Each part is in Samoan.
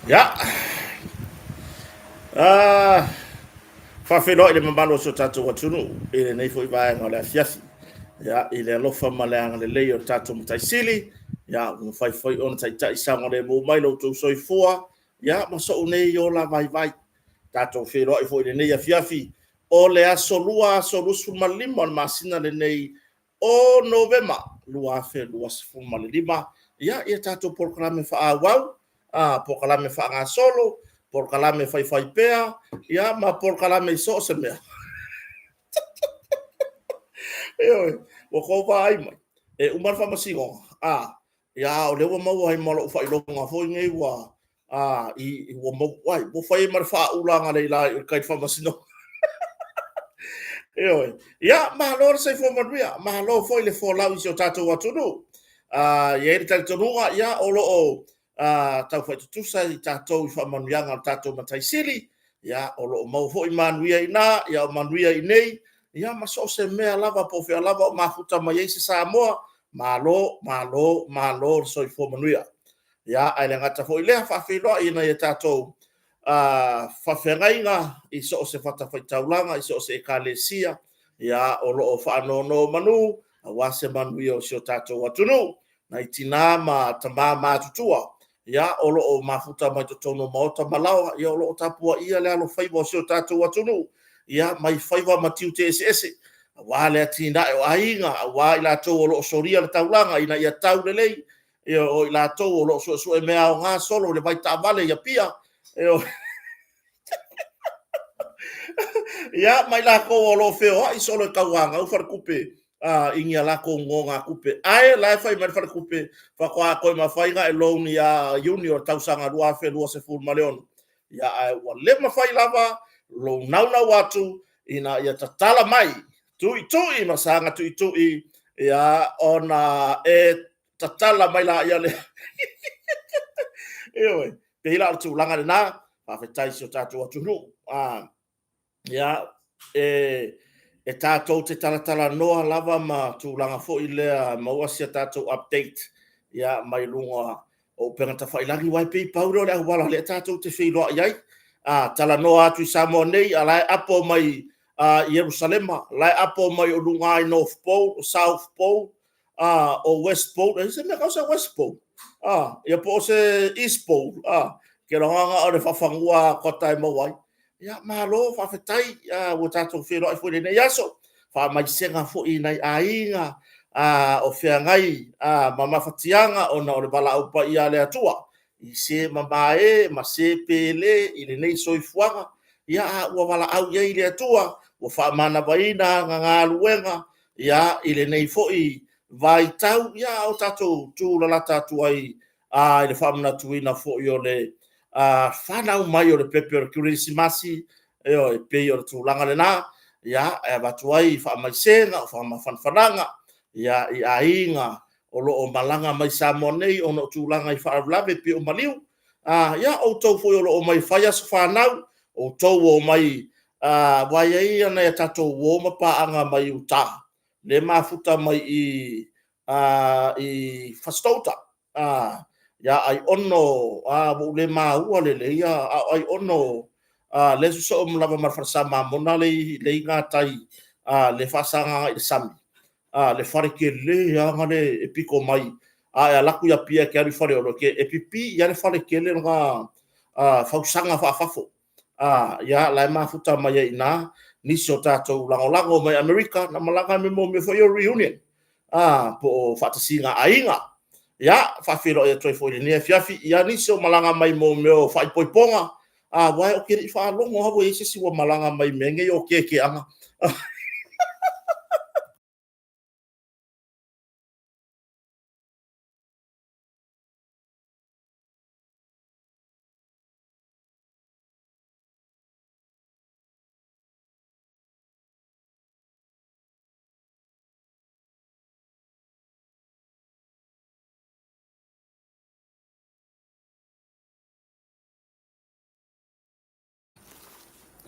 Ia. Ah, faafeiloai le mamalu o si o tatou atunuu i lenei foi vaega o le afiafi. Ia, i le alofa ma le agalelei o le tatou Matai Sili, ia, ua mafai foi ona taitai saogalemu mai lo outou soifua, ia, ma sou nei ola vaivai. Tatou feiloai foi i lenei afiafi o le aso Lua, aso 25 o le masina lenei o Novema 2025. Ia, ia tatou polokalame faaauau, polokalame faagasolo, polokalame faifaipea, ia ma polokalame i so o se mea. Ioe, ua tou vaai mai, e uma le faamasinoga, ia, a o lea ua maua ai ma lou faailoga foi nei ua a i ua maua ai, ua fai ai ma le faaula agalelei i tai i le faamasinoga. Ioe. Ia, malo le soifua manuia, malo foi le folau i si o tatou atunuu. E i ai le talitonuga, ia, o lo o taufai tutusa i tatou i faamanuiaga o le tatou Matai Sili, ia, o lo o maua foi manuia i ina, ia o manuia i inei, ia ma so o se mea lava po o fea lava o mafuta mai ai se Samoa, malo, malo, malo le soifua manuia. Ia, ae le gata foi i lea, faafeiloai i nai a tatou faafeagaiga i so o se fatafaitaulaga, i so o se ekalesia, ia, o lo o faanonomanu aua se manuia o si o tatou atunuu. Nai tina ma tama matutua, ia, o lo o mafuta mai totonu o maota ma laoa, ia, o lo o tapuaia le alofaiva o si o tatou atunuu, ia, mai faiva ma tiute eseese, aua le atinae o aiga, aua i latou o lo o solia le taulaga ina ia taulelei, ia, o i latou o lo o suesue mea aoga solo i le vai taavale i Apia, ia, ma i latou o lo o feoai solo e tauanau falekupe i ni a latou nonogatupe. Ae la e fai mai le falekupe, faatoa toe mafai ona e loan ia Iuni o le tausaga 2026. Ia, ae ua le mafai lava lou naunau atu ina ia tatala mai, tuitui ma saga tuitui, ia, ona e tatala mai laia lea. Ioe, pei la o le tulaga lena, faafetai i si o tatou atunuu. Ia, e tatou te talatalanoa lava ma tulaga foi lea, maua si a tatou update ia, mai luga o upega tafailagi, aua e pei pau lea o le auala o lea tatou te feiloai ai. A talanoa atu i Samoa nei, a o la e apo mai Ierusalema, o la e apo mai o luga i North Pole, South Pole, o West Pole, e i ai se mea e tau o se West Pole? Ia po o se East Pole, ke lagona o le faafanua atoa e maua ai. Ia, malo faafetai, ua tatou feiloai foi i lenei aso. Faamaisega foi i nai aiga o feagai ma mafatiaga ona o le valaau paia a le Atua i se mamae ma se pele i lenei soifuaga, ia a ua valaau i ai le Atua, ua faamanavaina ana galuega i lenei foi vaitau, a o tatou tulalata atu ai i le faamanatuina foi o le fanau mai o le pepe o le Kerisimasi, ioe, e pei o le tulaga lena, e avatu ai faamaisega, o faamafanafanaga i aiga o lo o malaga mai Samoa nei ona o tulaga i faalavelave e pei o maliu. Ia, o outou foi o lo o omai e fai aso fanau, o outou ua omai, aua e i ai nai a tatou uo ma paaga mai uta, lea e mafuta mai i i Fasitoo-uta. Ia Aiono, ua ou le maua lelei, a o Aiono lea e sosoo lava ma le falesa Mamona lea e i gatai lea e faasaga agai i le sami, le fale tele lava lea e pito mai, a e alu atu i Apia e te alu i Faleolo, e pipii lava le fale tele lena, fausaga faafafo. Ia, la e mafuta mai ai i ina nisi o tatou lagolago mai Amerika na malaga i mea foi ia o reunion, po o faatasiga a aiga. Ia, faafeiloai atu ai foi i lenei afiafi i nisi o malaga mai mo mea o faaipoipoga, aua ou te le i faalogo lava ua i ai se isi ua malaga mai i mea nei o kekeaga.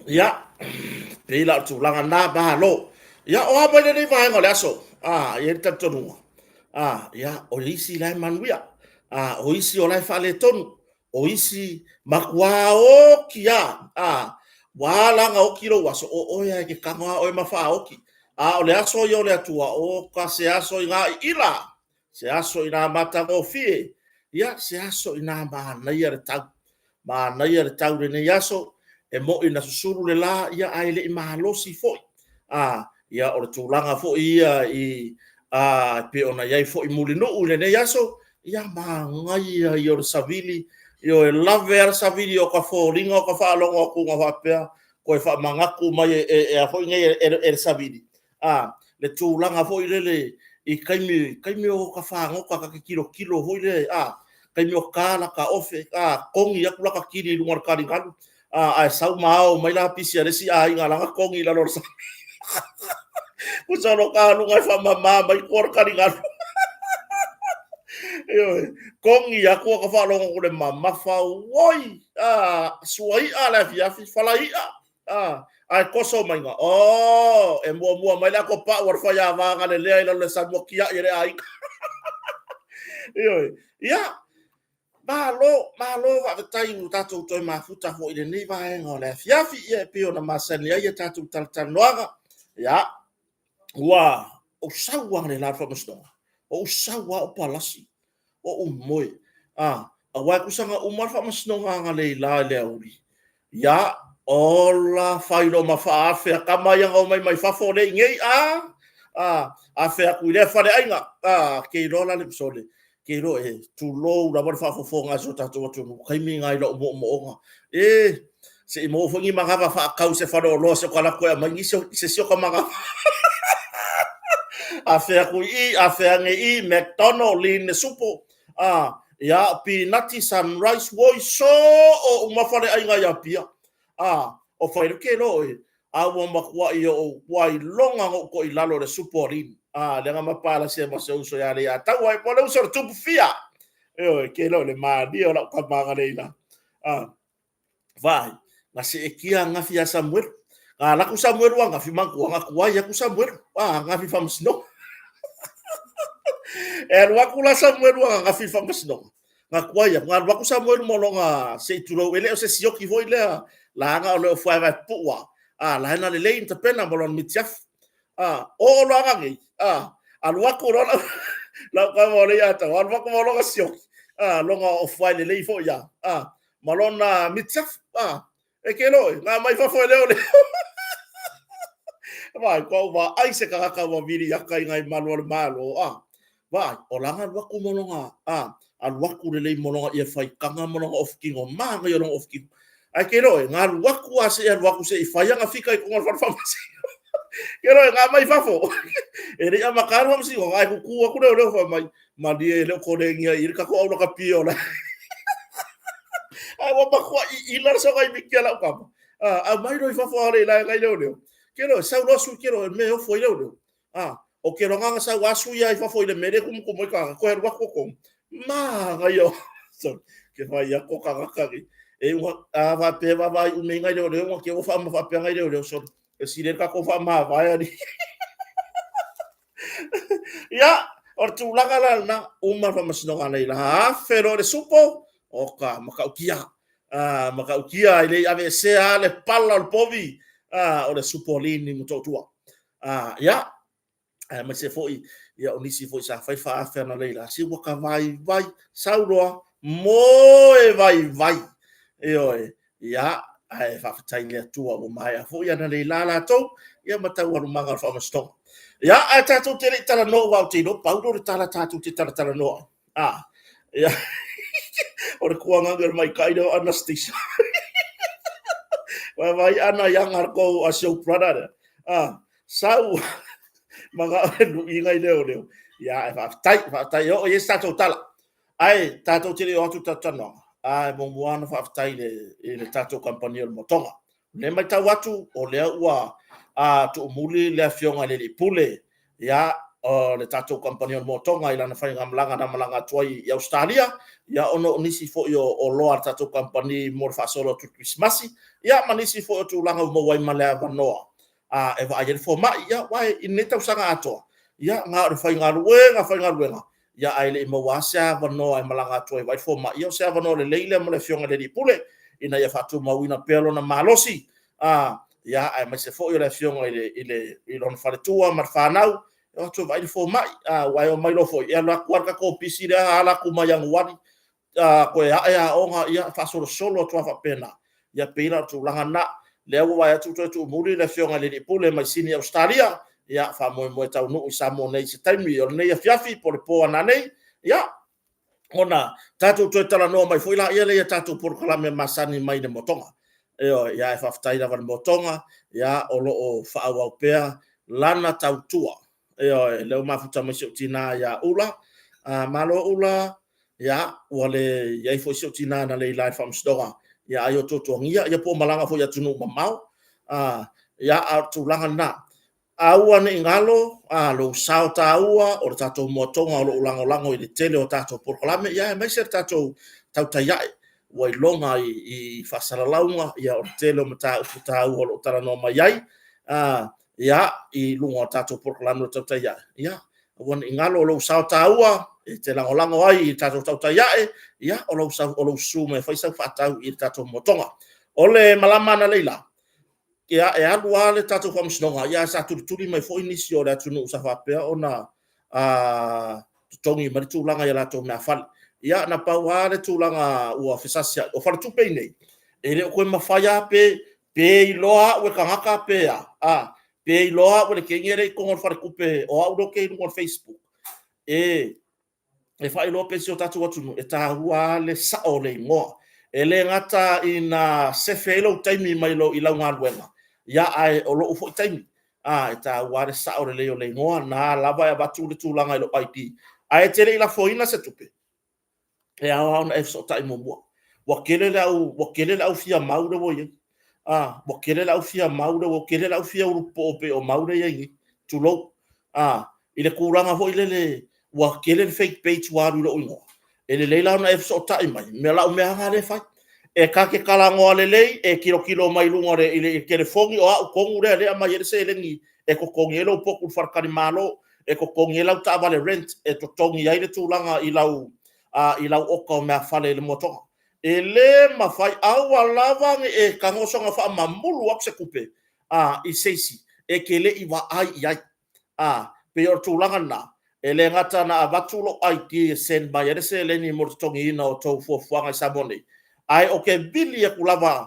Ia, pei la o le tulaga lena, malo. Ia, o a mai lenei vaega o le aso? E i ai le talitonuga, ia, o isi la e manuia, o isi o la e faaletonu. O isi makuā oki a, a, ua ala ana oki lou aso, o oe a e ke kago a oe ma faaoki. A o le aso ia o le Atua, o ka se aso i nā iʻila, se aso i nā matagofie, ia, se aso i nā manaia le tau. Manaia le tau i lenei aso, e moʻi na susulu le lā, ia, ae le i malosi foi. A, ia, o le tulaga foi ia i, a, e pei ona i ai foi Mulinuu i lenei aso, ia, manaia ia o le savili, ioe, lave lava le savili o ka foliga o ka faalogo atu na faapea, toe faamanatu mai e, e, e a foi nei e, e le savili, a, le tulaga foi lele i taimi, taimi o ta fagota ta te tilotilo foi lele, a, taimi o ta la ta ofe, a, togi atu la ta kili i luga o le taligalu, a, ae sau ma ao mai la pisi a le isi aiga lana togi i lalo o le sami. Kusa lo ka luga e whamamā mai kua le taligalu. Ioe, togi atu a ka faalogo ko le mamafa, oi, a, sua i'a le afiafi, fala i'a, a, ae koso mai ga, oh, e muamua mai le ato pa'u a le faiava galelea i lalo le sami ua tia'i e le aiga. Ioe, ia, malo, malo faafetai ua tatou toe mafuta foi i lenei vaega o le afiafi, ia e pei ona masani ai a tatou talatalanoaga. Ia, ua ou sau lava le la faamasinoga, ou sau lava o palasi, ou moe, a, aua e tusa na uma le faamasinoga analeila i le aoauli, ia, ola failo ma faaafe a tama ia na omai mai fafo le i nei, a, a, afe atu i lea faleaiga, a, ke iloa la le sole, ke iloa e tulou lava le faafofoga a si o tatou atunuu, taimi na i lou moomooga, e, se i maua foi ni manava faatau se faleoloa se o ka latou e aumai nisi o se isi o ka manava. Afe atu i i, afe ane i i, McDonald, line supo, a, ia, pinati, sunrise, woi, soo uma faleaiga i Apia. A, o fai ke lo e, a ua matuai o ua iloga no ko i lalo le supo a line. A, le nga mapala se ma se uso ia le ia taua e po le uso le tupu fia. E oe, ke lo le malia o lau kamanga le ila. A, Vaai, na seetia angafi ia Samuelu. Na alu atu Samuelu angafi, manatua, na tuai atu Samuelu, a angafi i faamasinoga. E alu atu la Samuelu angafi i faamasinoga. Na tuai atu, na alu atu Samuelu ma lona se i tulou, e le o se sioki foi lea, laga o le ofu ae puua. A, la na lelei na tapena ma lona mitiafu. A, oo loa ananei, a, alu atu loa lau, lau kama o le ia tau, alu atu ma lona sioki, a, lona ofu ae lelei foi ia, a, ma lona mitiafu, a, e ke loe, ngā mai fafo e leo leo. Vaai, kua ua ai se tagata ua vili aka i ngai malu o le malo, a, vaai, o langa alu atu ma lona, a, alu atu lelei ma lona ia faitaga ma lona ofutino, manaia lona ofutino. Ae ke loe, ngā alu atu a se alu atu se i whai anga fika i konga whare whamasino. Ke loe, ngā mai fafo. E rei ama ka alu whamasino, ngā e kuku aku leo leo wha mai, malie e leo korengia i le kako au laka pia o la. Ai ua makua i ila le soga i miki ala ukama. A mai loi fafo ale i la ngai leo leo. Ke loe, sau loa sui ke loe, me ofo i leo leo. A, o ke loa nga sau asu ia i fafo i le mele kumu kumu i ka koe alu aku ko. Ma ngai o. So, ke whai a ko ka ngakari. E unga, a wha pe wa vai ume ngai leo leo, nga ke o wha ma wha pe ngai leo leo. So, e sile ka ko wha ma vai ani. Ia, o le tulaga la lena, uma le faamasinoga nei la afe loa le supo, o ka matautia. Ah, matautia e le i aveesea le pala o le povi, ah, o le supo lini Motootua. Ah, ia, aemaise foi, ia, o nisi foi sa fai faaafe ana leila, se ua ka vaivai, sau loa, moe vaivai. Ioe, ia, ae faafetai i le Atua ua maea foi ana leila latou, ia ma taualumaga o le faamasinoga. Ia, ae tatou te le i talanoa, aua ou te iloa pau lea o le tala tatou te talatalanoa ai. Ah, ia, o le kuagaga o le maikai lea o Anastasia. Vaavaai ana i aga a kou a si ou brother lea. Ah, sau manao e luiga i leoleo. Ia, e faafetai, faafetai e oo i ai se tatou tala. Ae tatou te le o atu talatalanoaga, ae muamua ona faafetai i le, i le tatou kamupani o le Motoga. O lea e matau atu, o lea ua a, tuumuli le afioga i le Alii Pule, ia, o le tatou kamupani o le Motoga i lana faigamalaga na malaga atu ai i Ausetalia, ia, ona o nisi foi o oloa a le tatou kamupani mo le faasolo atu i le Kerisimasi, ia, ma nisi foi o tulaga ua maua ai ma le avanoa a, e vaai ai le fomai, ia, aua i lenei tausaga atoa, ia, na o le faigaluega, faigaluega. Ia ae le i maua lava se avanoa e malaga atu ai e vaai le fomai. Ia o se avanoa lelei lea mo le Afioga i le Alii Pule ina ia faatumauina pea lona malosi, ia aemaise foi o le Afioga i lona faletua ma le fanau, e o atu e vaai le fomai. Aua e omai loa foi, e alu atu lava le tatou pisi lea ala atu ma Ianuari, toe ae aoga, ia faasolosolo atu lava faapena. Ia pei la o le tulaga lena. O lea ua ou vaai atu ua toe tuumuli le Afioga i le Alii Pule mai Sini Ausetalia, ia faamoemoe e taunuu i Samoa nei i se taimi o lenei afiafi po o le po a nanei, ia ona tatou toe talanoa mai foi lea i a tatou polokalame masani mai le Motoga. Ioe, ae faafetai lava i le Motoga o lo o faaauau pea lana tautua. Ioe, o lea ua mafuta mai si ou tina ia Ula, malo Ula, ia ua le i ai foi si ou tina na le i la i le faamasinoga, ai o tuatuagia po o malaga foi i atunuu mamao. Ia, a o le tulaga lena. Aua ne i galo lou sao taua o le tatou moatoga o lo o lagolago i le tele o tatou polokalame, aemaise le tatou tautai a'e ua iloga i faasalalauga o le tele o mataupu taua o lo o talanoa mai ai i luga o tatou polokalame o tautai a'e. Ia aua ne i galo lou sao taua e te lagolago ai i le tatou tautai a'e, ia o lou susu mai e fai sau faatau i le tatou motoga. O le malama analeila, e alu lava le tatou faamasinoga, ae sa tulituli mai foi nisi o le atunuu sa faapea ona totogi mai le tulaga i a latou meaafale. Ia na pau lava le tulaga ua fesasi ai, o faletupe i inei, e le o toe mafai lava pe iloa au e tagata pe a, pe iloa au e le teine lea e i totonu o le faletupe o au lea ou te i luga o le facebook, e faailoa pea i si o tatou atunuu, e taua lava le sao o le igoa. E le gata ina sefe ai lou taimi mai lau galuega, ae o lou foi taimi. E taua lava le sao lelei o le igoa, o lena lava e avatu le tulaga i lou ID. Ae e te le i lafoina se tupe, e ao lava ona e fesootai muamua. Ua tele le au fia mau lea ua i ai, ua tele le au fia mau lea ua tele le au fia ulupopoo e pei o mau lea e i ai nei, tulou, i le tulaga foi lele ua tele le fake page ua alu i lou igoa. E lelei la ona e fesootai mai, o lau mea lava lena lea e fai. E ta te talanoa lelei, e tilotilo mai luga i le telefoni, o au tonu lea o lea e aumai ai le seleni e totogi ai lou potu i le faletalimalo, e totogi ai lau taavale rent, e totogi ai le tulaga i lau oka o meaafale i le moatoga. E le mafai, aua lava ne i e tago soona faamamulu atu se tupe i se isi e te le i vaai i ai. E pei o le tulaga lena, e le gata ina avatu lou ID e send mai ai le seleni mo le totogiina o tou fuafuaga i Samoa nei, ae ou te vili atu lava,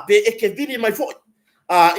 pe e te vili mai foi,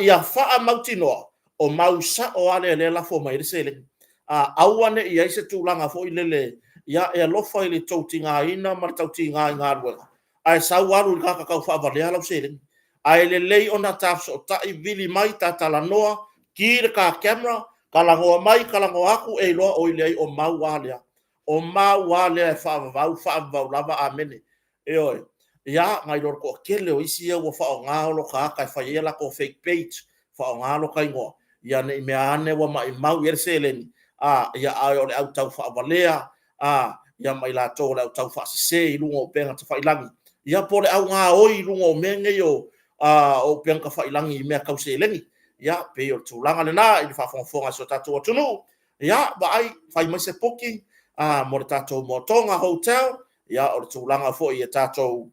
ia faamautinoa o mau sao lava lea o lea e lafo mai ai le seleni. Aua ne i i ai se tulaga foi lele, ia e alofa i le tou tigaina ma le tautiga i galuega, ae sau alu i le tagata taufaavalea lau seleni. Ae lelei ona ta fesootai, vili mai, ta talanoa, ki le ta camera, talanoa mai, talanoa atu, e iloa, oi leai o mau a lea. O mau a lea e faavavau, faavavau lava, amene. Ioe. Ia, nai lo le toatele o isi ia ua faaaoga lota ata e fai ai a latou fake page, faaaoga lota igoa, ia ne i meaane ua maumau i ai le seleni, ae o le au taufaavalea ma i latou o le au taufaasese i luga o upega tafailagi, ia po o le au gaoi i luga o mea nei o upega tafailagi i mea tau seleni. Ia, pei o le tulaga lena i le faafogafoga a si o tatou atunuu. Ia, vaai, fai mai se booking mo le tatou Moatoga Hotel, ia o le tulaga foi i tatou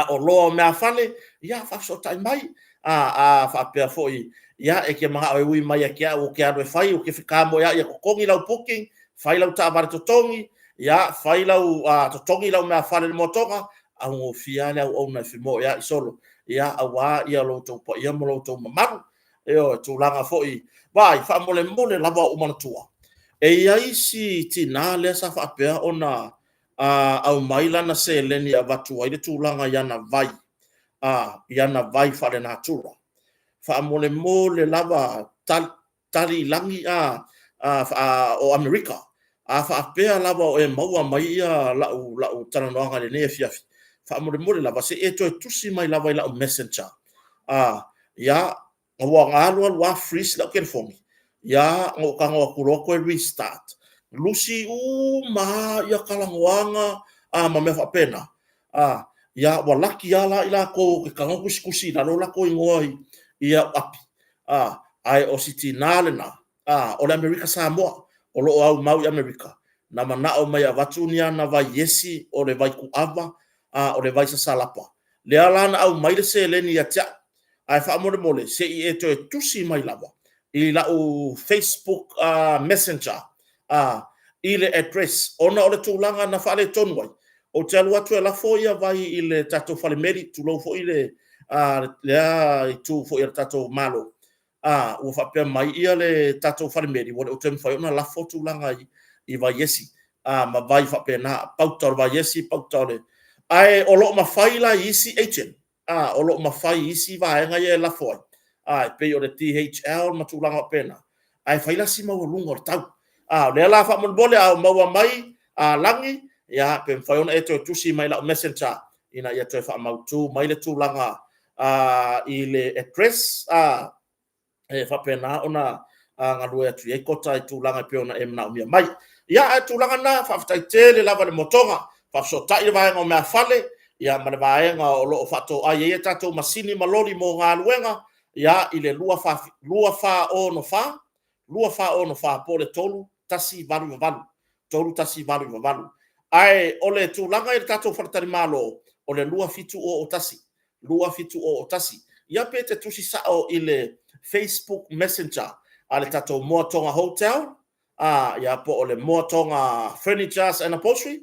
oloa o meaafale, ia faafesootai mai. A faapea foi e te manao e ui mai ia te au ou te alu e fai, ou te fetamoeai e totogi lau booking, fai lau taavale totogi, ia fai lau totogi lau meaafale i le moatoga, augofie lava le auauna e femoeai solo, ia aua lo outou paia ma lo outou mamalu. Ioe, tulaga foi, vaai, faamolemole lava ua ou manatua, e i ai si tina lea sa faapea ona aumai lana seleni e avatu ai le tulaga i ana vai, i ana vai faalenatura. Faamolemole lava, tali i lagi o Amerika, a faapea lava o e maua mai lau talanoaga i lenei afiafi, faamolemole lava, se i e toe tusi mai lava i lau messenger, ia, ua na alu alu lava freeze lau telefoni, ia na ou tago atu loa toe restart, lusi uma lava talanoaga ma mea faapena. Ia ua laki lava la i latou ou te tago tusitusi i lalo o latou igoa i au api, ae o si tina lena, o le Amerika Samoa o lo o aumau i Amerika. Na manao mai e avatu ni ana vai iesi o le vai kuava a o le vai sasalapa. Lea la na aumai le seleni ia te au. Ae faamolemole se i e toe tusi mai lava i lau Facebook Messenger i le address ona o le tulaga na faaletonu ai. Ou te alu atu e lafo ia vai i le tatou falemeli, tulou foi le lea itu foi a le tatou Malo, ua faapea mai ia le tatou falemeli ua le o toe mafai ona lafo tulaga i vaiesi ma vai faapena, pauta o le vaiesi, pauta o le... Ae o lo o mafai la i isi agent, o lo o mafai i isi vaega ia e lafo ai, e pei o le DHL ma tulaga faapena, ae fai la si maualuga o le tau. O lea la faamolemole a ou maua mai Lagi, ia pe mafai ona e toe tusi mai i lau messenger ina ia toe faamautu mai le tulaga i le address e faapena ona galue atu i ai kota i tulaga e pei ona e manaomia mai. Ia, ae tulaga na, faafetai tele lava i le motoga, faafesootai le vaega o meafale ma le vaega o lo o faatoai ai a tatou masini ma loli mo galuega i le 2464 2464 po o le 3188, 3188. Ae o le tulaga i le tatou faletalimalo, o le 2701, 2701. Ia pe te tusi sao i le Facebook Messenger a le tatou Moa Tonga Hotel, ia po o le Moa Tonga Furnitures and Upholstery,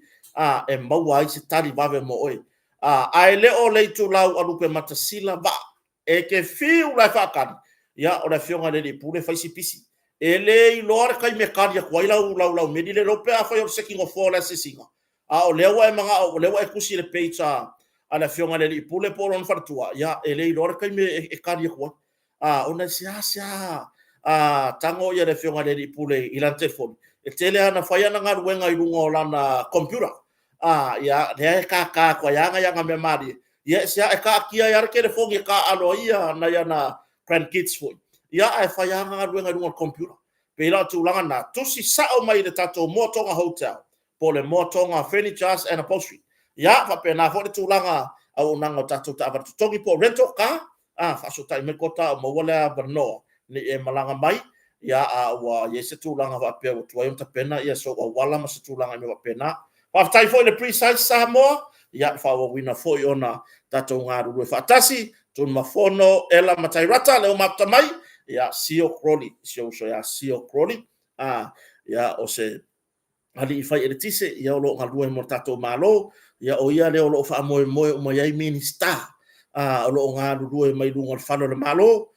e maua ai se tali vave mo oe. Ae le o le itulau a Lupematasila Vaa, e te fiu la e faatali, ia o le afioga i le alii pule e fai si pisi. E le iloa le taimi e tali atu ai lau lau meli le iloa pe afai o le second o le asiasiga, a o lea ua e manao o lea ua e tusi i le page a le afioga i le alii pule po o lona faletua, ia e le iloa le taimi e tali atu ai. Ona e seasea tago le afioga i le alii pule i lana telefoni, e tele lava ina fai ana galuega i luga o lana computer. Ia, lea e tata atu ai lava nai ana mea malie, ia e taatia ai lava le telefoni e taaalo ai nai ana grandkids foi, ia ae fai lava ana galuega i luga o le computer. E pei la o le tulaga lena, tusi sao mai i le tatou Moa Tonga Hotel po o le Moa Tonga Furnitures and Upholstery. Ia, faapena foi le tulaga auaunaga o tatou taavale totogi po o rental car, faasootai mai kota a o maua le avanoa ne i e malaga mai, ia a ua i ai se tulaga faapea ua tuai ona tapena sou auala ma se tulaga i mea faapena. Faafetai foi i le Precise Samoa, ia le faaauauina foi ona tatou galulue faatasi, Tunumafono, Ella Matairata, lea ua mafuta mai, ia Sio Crowley, si ou uso ia Sio Crowley, ia o se alii fai eletise, ia o lo o galue mo le tatou Malo, ia o ia lea o lo o faamoemoe uma i ai Minisita o lo o galulue mai luga o le fale o le Malo,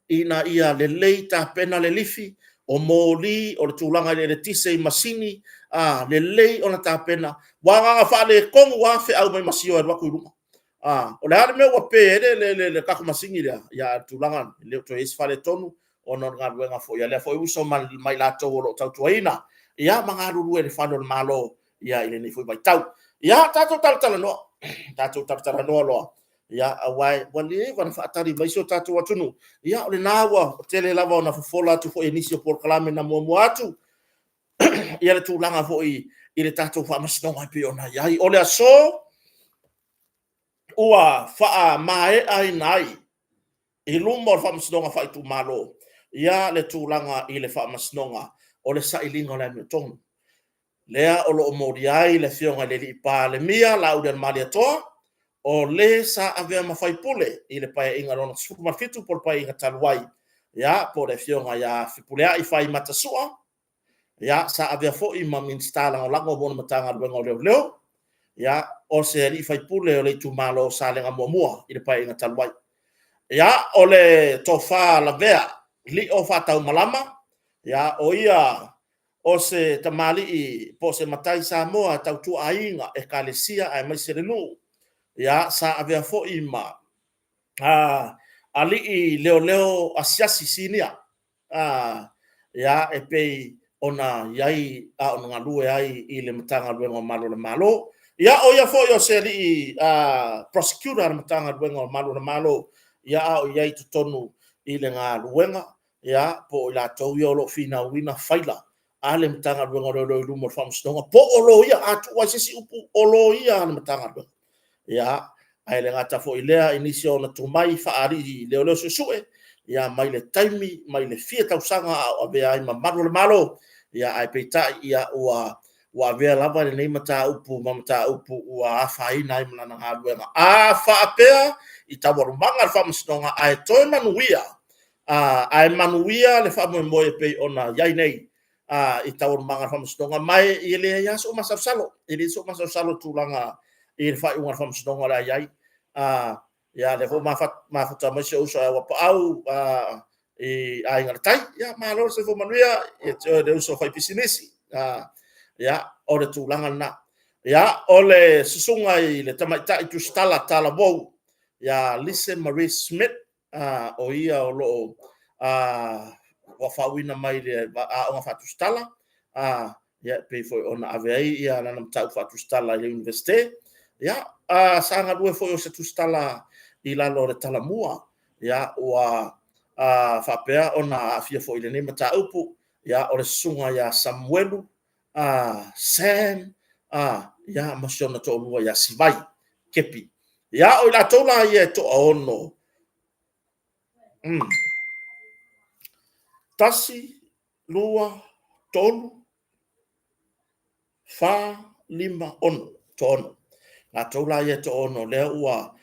ina ia lelei tapena le lifi, o moli, o le tulaga i le eletise i masini, lelei ona tapena. Aua na ona faaletonu lava feau mai ma sio e alu atu i luga. O le a le mea ua pe ai le tatou masini lea? Ia a o le tulaga lena, e le o toe i ai se faaletonu ona o le galuega foi a lea foi uso ma i latou o lo o tautuaina ia ma galulue i le fale o le Malo ia i lenei foi vaitau. Ia tatou talatalanoa, tatou talatalanoa loa, ia aua ua leva ona faatali mai si o tatou atunuu. Ia o lena ua tele lava ona fofola atu foi e nisi o polokalame na muamua atu ia le tulaga foi i le tatou faamasinoga e pei ona i ai. O le aso ua faamaeaina ai i luma o le Faamasinoga Faaitumalo ia le tulaga i le Faamasinoga o le sailiga o le amiotonu, lea o lo o molia ai le Afioga i le Alii Palemia Laaulialemalietoa, o le sa avea ma faipule i le Paeaiga Lona 17 po o le Paeaiga talu ai, ia, po o le Afioga ia Fepuleai Faimata Sua, ia, sa avea foi ma Minisita Lagolago mo le Matagaluega o Leoleo, ia, o se alii faipule o le itumalo o Salega 1 i le Paeaiga talu ai. Ia, o le Tofa Lavea Lio Faataumalama, ia, o ia o se tamalii po o se matai Samoa e tautua aiga, ekalesia aemaise le nuu. Ia, sa avea foi ma alii leoleo asiasi sinia, ia, e pei ona i ai a o galue ai i le Matagaluega o Malu o le Malo. Ia, o ia foi o se alii prosecutor a le Matagaluega o Malu o le Malo, ia, a o i ai i totonu i le galuega, ia, po o i latou ia o lo o finauina faila a le Matagaluega o Leoleo i luma o le Faamasinoga, po o loia, a tuu ai se isi upu, o loia a le Matagaluega. Ia, ae le gata foi i lea i nisi o ona tomai faa-alii leoleo suesue, ia mai le taimi mai le fia tausaga a o avea ai ma malu o le Malo, Ia, ae peitai, ia, ua ua avea lava lenei mataupu ma mataupu ua afaina ai ma lana galuega. A faapea i taualumaga a le Faamasinoga ae toe manuia, ae manuia le faamoemoe e pei ona i ai nei i taualumaga a le Faamasinoga, ma e leai lava sou masalosalo, e leai sou masalosalo i le tulaga i le faaiuga a le Faamasinoga o le a i ai. Ia lea foi ua mafuta mai si ou uso ia Uapaau i le Aiga i le Tai. Ia malo le soifua manuia ia te oe le uso faipisinisi. Ia, o le tulaga lena. Ia, o le susuga i le Tamaitai Tusitala Talavou ia Lise Marie Smith, o ia o lo o ua faauuina mai le Aoga Faatusitala, ia e pei foi ona ave ai lana mataupu faatusitala i le Iunivesite. Ia, sa galue foi o se tusitala i lalo o le Talamua. Ia, ua faapea ona aafia foi i lenei mataupu. Ia, o le susuga ia Samuelu Sam ma si ona toalua ia Sivai Kepi. Ia, o i latou la ia e toaono, 1, 2, 3, 4, 5, 6, toaono. Latou la ia e toaono lea ua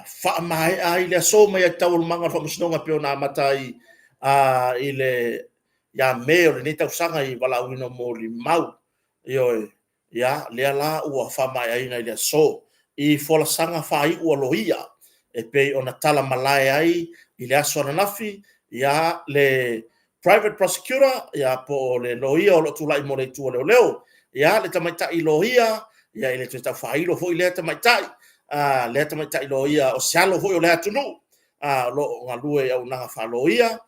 faamaea ai le aso mai taualumaga o le Faamasinoga e pei ona amata ai i le ia Me o lenei tausaga i le valaauina o molimau. Ioe. Ia, lea la ua faamaeaina i le aso i folasaga faaiu a loia e pei ona talamalae ai i le aso ananafi le Private Prosecutor po o le loia o lo o tulai mo le itu a leoleo, le tamaitai loia, e le toe tau faailo foi lea tamaitai, lea tamaitai loia o se alo foi o le atunuu o lo o galue i auaunaga faaloia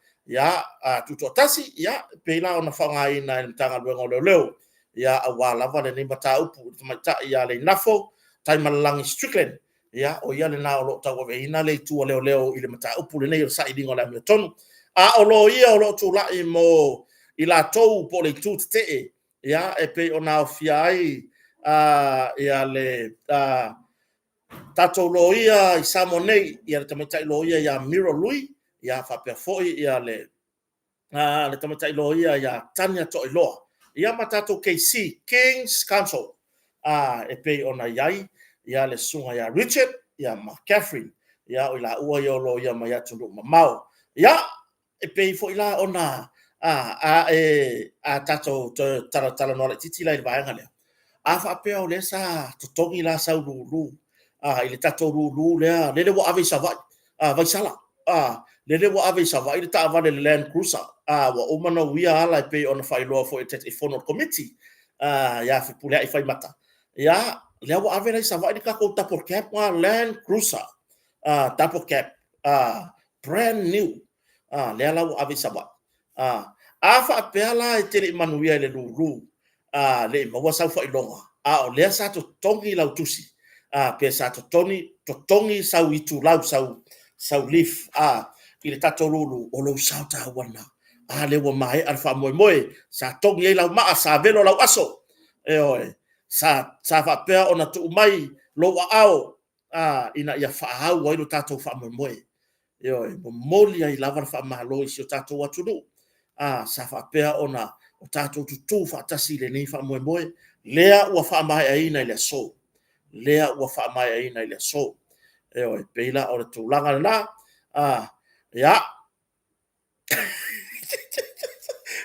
tutoatasi, e pei la ona faaaogaina e le Matagaluega o Leoleo aua lava lenei mataupu i le tamaitai ia Leinafo Taimalogi Strickland. O ia lena o lo o tauaveina le itu a leoleo i le mataupu lenei o le sailiga o le amiotonu. A o loia o lo o tulai mo i latou po o le itu tetee, e pei ona aofia ai le tatou loia i Samoa nei, le tamaitai loia ia Miro Lui, faapea foi le tamaitai loia ia Tania Toailoa, ia ma tatou KC, King's Counsel, e pei ona i ai le susuga ia Richard ma Katherine. O i laua ia o loia mai atunuu mamao. Ia, e pei foi la ona a tatou toe talatalanoa laitiiti la i le vaega lea, a faapea o lea sa totogi la sau lulu i le tatou lulu lea ua ave i Savaii, Vaisala, lele ua ave i Savaii le taavale le Land Cruiser, ua uma ona uia ala e pei ona faailoa foi e le Taitaifono o le Komiti ia Fepuleai Faimata. Ia, lea ua ave la i Savaii le tatou double cab Land Cruiser, double cab, brand new, lea la ua ave i Savaii. A faapea la e te le i manuia i le lulu, le i maua sau faailoga, a o lea sa totogi lau tusi, pe sa totogi sau itulau, sau leave i le tatou lulu, o lou sao taua lena. A lea ua maea le faamoemoe sa togi ai lau maa, sa velo lau aso, ioe, sa faapea ona tuu mai lou aao ina ia faaau ai lo tatou faamoemoe. Ioe, e momoli ai lava le faamalo i si o tatou atunuu sa faapea ona tatou tutu faatasi i lenei faamoemoe, lea ua faamaeaina i le aso, lea ua faamaeaina i le aso. Ioe, e pei la o le tulaga lena. Ia,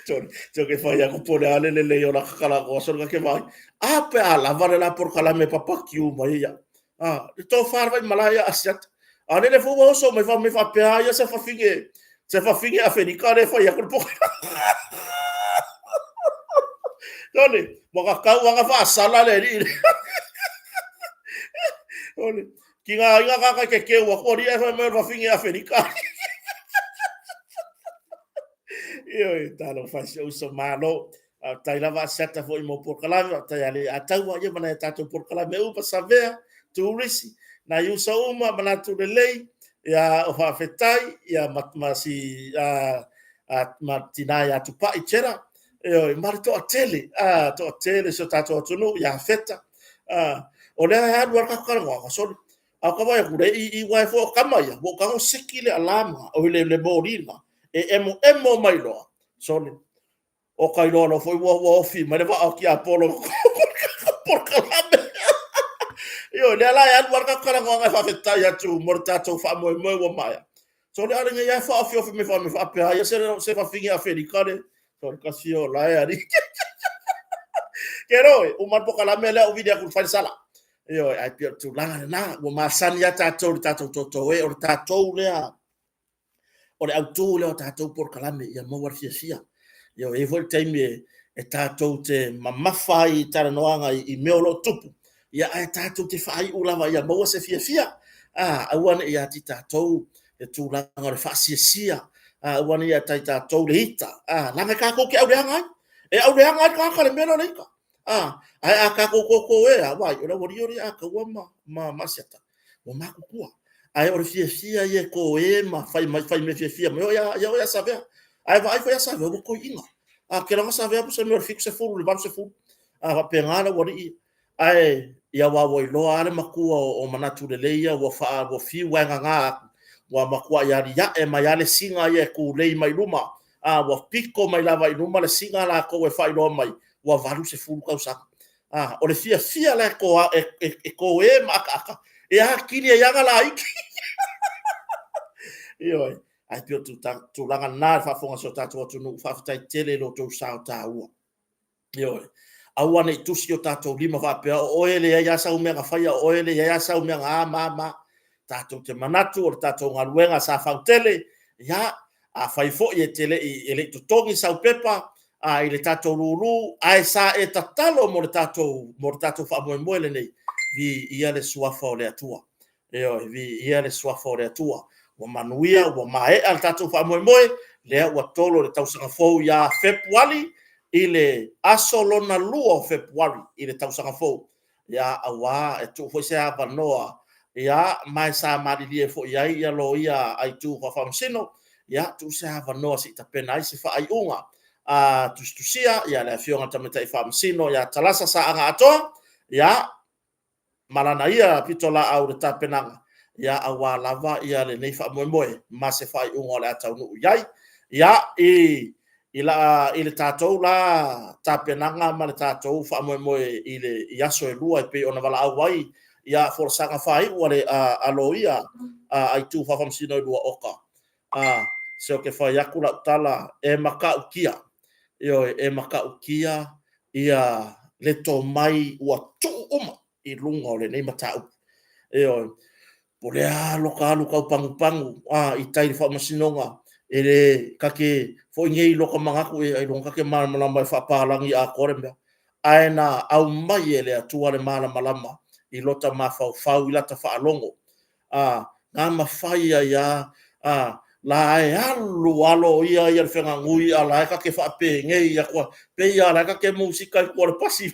se ke fai aku po o le a le lelei o la talanoa solo ke vaai. A pe a lava le la polokalame papakiu mai ia. A, le tofa le vaimalae ia Asiata. A lele foi ua oso mai fai mai faapea ia se fafine, se fafine Afelika lea e fai atu le polokalame. Sole, ua tatau lava ona faasala le alii lea. Sole, tigaina tagata e teteu atu alii ae fai mai o le fafine Afelika. Ioe, talofa e si ou uso, malo. Faafetai lava Asiata foi mo polokalame, faafetai ia Leiataua ia ma nai a tatou polokalame uma, Savea, Turisi, nai uso uma, manatu lelei, ia o faafetai, ia ma si ma tina ia Tupai Chela, ioe, ma le toatele, toatele o si o tatou atunuu ia Feta. O lea e alu lava le tatou talanoaga, sole, ae ou te vaai atu, i i, aua foi o tama ia, ua ou tago seki le alarm, oi le moli lena, e emoemo mai loa, sole. O ka iloa loa foi ua ua ofi mai le vaa o tiapolo polokalame. Ioe, lea la e alu lava le tatou talanoaga e faafetai atu mo le tatou faamoemoe ua maea. So le ale nei lava e faaofiofi mai fai faapea ai se se fafine Afelika le kasi o la e alii. Ke roe, uma le polokalame lea ou vili atu fai le sala. Ioe, ai pei o le tulaga lena. Ua masani lava tatou i le tatou toto e, o le tatou lea o le autu lea o tatou polokalame ia maua le fiafia. Ioe, e i ai foi le taimi e tatou te mamafa ai i talanoaga i mea o lo o tupu, ia ae tatou te faaiu lava ia maua se fiafia. Aua ne i ia te tatou le tulaga o le faasiasia, aua ne i ia te tatou le ita, leaga tatou te auleaga ai. E auleaga ai le tagata i le mea lea o le ita. Ae a tatou toto e lava, vaai, o le aualii ia a Taua ma Asiata, ua matutua. Ae o le fiafia ia e toe ma fai mai, fai mea fiafia mai ia oe ia Savea. Ae vaai foi ia Savea ua toeaina. A te laga Savea po o se mea o le 70 i le 80. A faapena le aualii. Ae ia aua ua iloa lava le matua o manatu lelei ia ua faa ua fiu lava e nana atu, ua matuai aliae mai lava le sina ia e tulei mai luma. A ua pito mai lava i luma le sina latou e faailoa mai ua 80 tausaga. A, o le fiafia la e toe ma ataata e atili ai lava ona laiti. Ioe. Ae pei o le tulaga lena i le faafofoga a si o tatou atunuu, faafetai tele i lo outou sao taua. Ioe. Aua ne i tusi o tatou lima faapea o oe e leai lava sau mea na faia, o oe e leai lava sau mea na a ma a ma a. Tatou te manatu o le tatou galuega sa fautele, ia, afai foi e te le i totogi sau pepa i le tatou lulu, ae sa e tatalo mo le tatou, mo le tatou faamoemoe lenei, viia le suafa o le Atua. Ioe, viia le suafa o le Atua. Ua manuia, ua maea le tatou faamoemoe, lea ua tolo le tausaga fou ia Fepuari, i le aso lona lua o Fepuari i le tausaga fou, ia, aua e tuu foi se avanoa, ia, ma e sa malilie foi i ai loia a itu faa-faamasino, ia, tuu se avanoa se i tapena ai se faaiuga a tusitusia le Afioga i le Tamaitai Faamasino ia Talasa Saaga Atoa, ia, ma lana ia pitolaau i le tapenaga, ia, aua lava ia lenei faamoemoe ma se faaiuga o le a taunuu i ai. Ia, i i la i le tatou la tapenaga ma le tatou faamoemoe i le i aso e lua e pei ona valaau ai ia folasaga faaiu a le a loia a itu faafaamasino e lua oka a se o ke fai atu lau tala e matautia ioe e matautia ia le tomai ua tuu uma i luga o lenei mataupu. Ioe. Po o le a lota alu tau pagupanu i tai i le faamasinoga, e le ta te foi nei i lota manatu ailoga ta te malamalama e faapalagi atoa le mea. Ae na aumai e le Atua le malamalama i lota mafaufau i lata faalogo a, na mafai ai lava a, la e alu alo ia ia le feganui a la e ta te faapenei atu pei lava o la e ta te musika i tua o le pasi.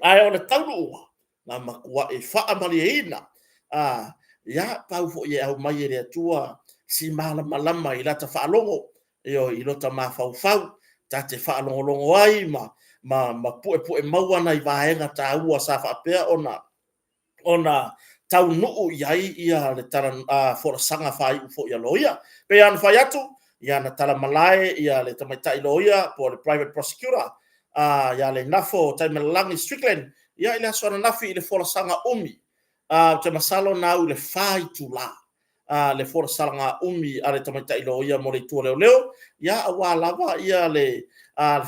Ae o le taunuuga, na matuai faamalieina. A, ia, pau foi e aumai e le Atua si malamalama i lata faalogo, ioe, i lota mafaufau, ta te faalogologo ai ma, ma, ma puepue maua nai vaega taua sa faapea ona ona taunuu i ai ia le tala, folasaga faaiu foi a loia. E pei lava ona fai atu, ia na tala malae ia le tamaitai loia po o le private prosecutor ia Leinafo Taimalelagi Strickland ia i le aso ananafi i le folasaga umi. Ou te masalo na au i le 4 itula le folasaga umi a le tamaitai loia mo le itu o leoleo, ia aua lava ia le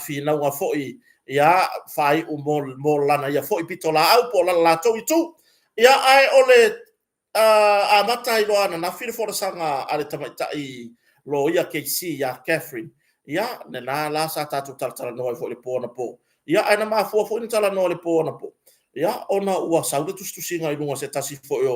finauga foi ia faaiu mo, mo lana ia foi pitolaau po o lana latou itu. Ia, ae o le amata ai loa ananafi le folasaga a le tamaitai loia KC ia Catherine, ia, lena la sa tatou talatalanoa ai foi i le po anapo. Ia, ae na mafua foi ona talanoa i le po anapo, ia, ona ua sau le tusitusiga i luga o se tasi foi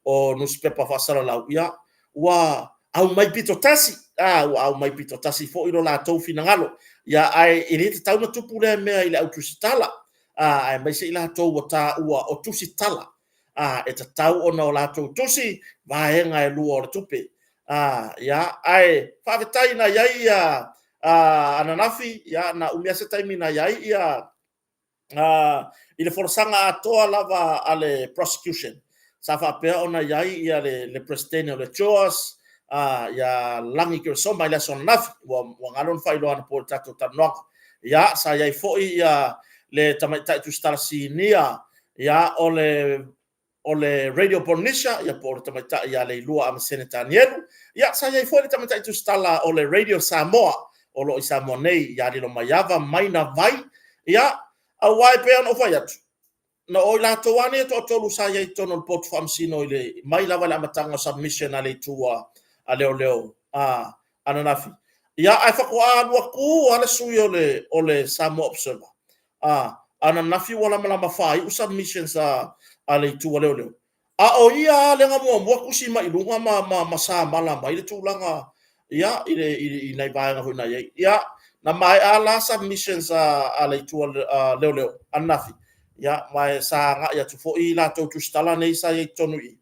o nusipepa faasalalau, ia, ua aumai pito tasi, a, ua aumai pito tasi foi lo latou finagalo. Ia, ae e le tatau ona tupu lea mea i le au tusitala, a, aemaise i latou ua taua o tusitala. A, e tatau ona o latou tusi vaega e lua o le tupe. A, ia, ae faafetai na i ai ia ananafi, ia, na umi lava se taimi na i ai ia i le folasaga atoa lava a le prosecution, sa faapea ona i ai ia le Peresetene o le JOS, ia Lagi Keresoma i le aso ananafi, ua galo ona faailoa anapo i le tatou talanoaga. Ia, sa i ai foi ia le Tamaitai Tusitala Sinia, ia, o le o le Radio Polynesia, ia po o le tamaitai ia Leilua Amasene Tanielu. Ia, sa i ai foi le tamaitai tusitala o le Radio Samoa, o lo o i Samoa nei, ia Lilomaiava Maina Vai. Ia, aua e pei ona ou fai atu, na o i latou lava nei e toatolu sa i ai i totonu o le potu faamasino i le, mai lava i le amataga o submission a le itu a leoleo ananafi. Ia, ae faatoa alu atu lava le sui o le Samoa Observer ananafi ua lamalama faaiu submissions a le itu a leoleo. A o ia lava lea na muamua tusi mai i luga ma samala mai le tulaga ia i nai vaega foi na i ai. Ia, na maea la submissions a le itu a leoleo ananafi, ia, ma sa agai atu foi latou tusitala nei sa i ai i totonu i i.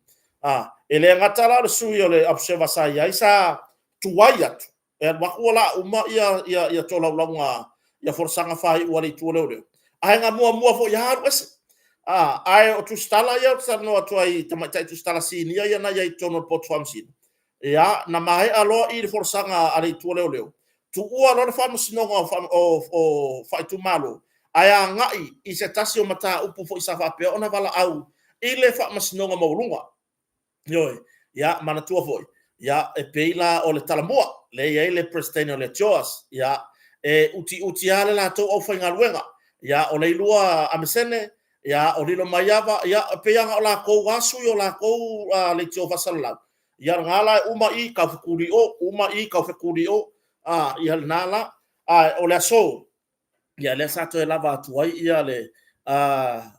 E le gata la o le sui o le Observer sa i ai, sa tuai atu, e alu atu o le a uma ia tolaulauga ia folasaga faaiu a le itu o leoleo, ae na muamua foi lava alu ese. Ae o tusitala ia ou te talanoa atu ai i tamaitai tusitala sinia ia na i ai i totonu o le potu faamasino, ia, na maea loa i le folasaga a le itu o leoleo, tuua loa le faamasinoga o faaitumalo, ae agai i se tasi o mataupu foi sa faapea ona valaau i le faamasinoga maualuga. Ioe, ia manatua foi, ia e pei la o le talamua, lea e i ai le Peresetene o le JOS, ia e utiuti lava le latou aufaigaluega. Ia o Leilua Amesene, ia o Lilomaiava, ia e pei lava na o latou lava sui o latou leitio faasalalau, ia lena la e uma i tau fetuli i o, uma i tau fetuli i o, ia lena la. Ae o le aso, ia lea sa toe lava atu ai ia le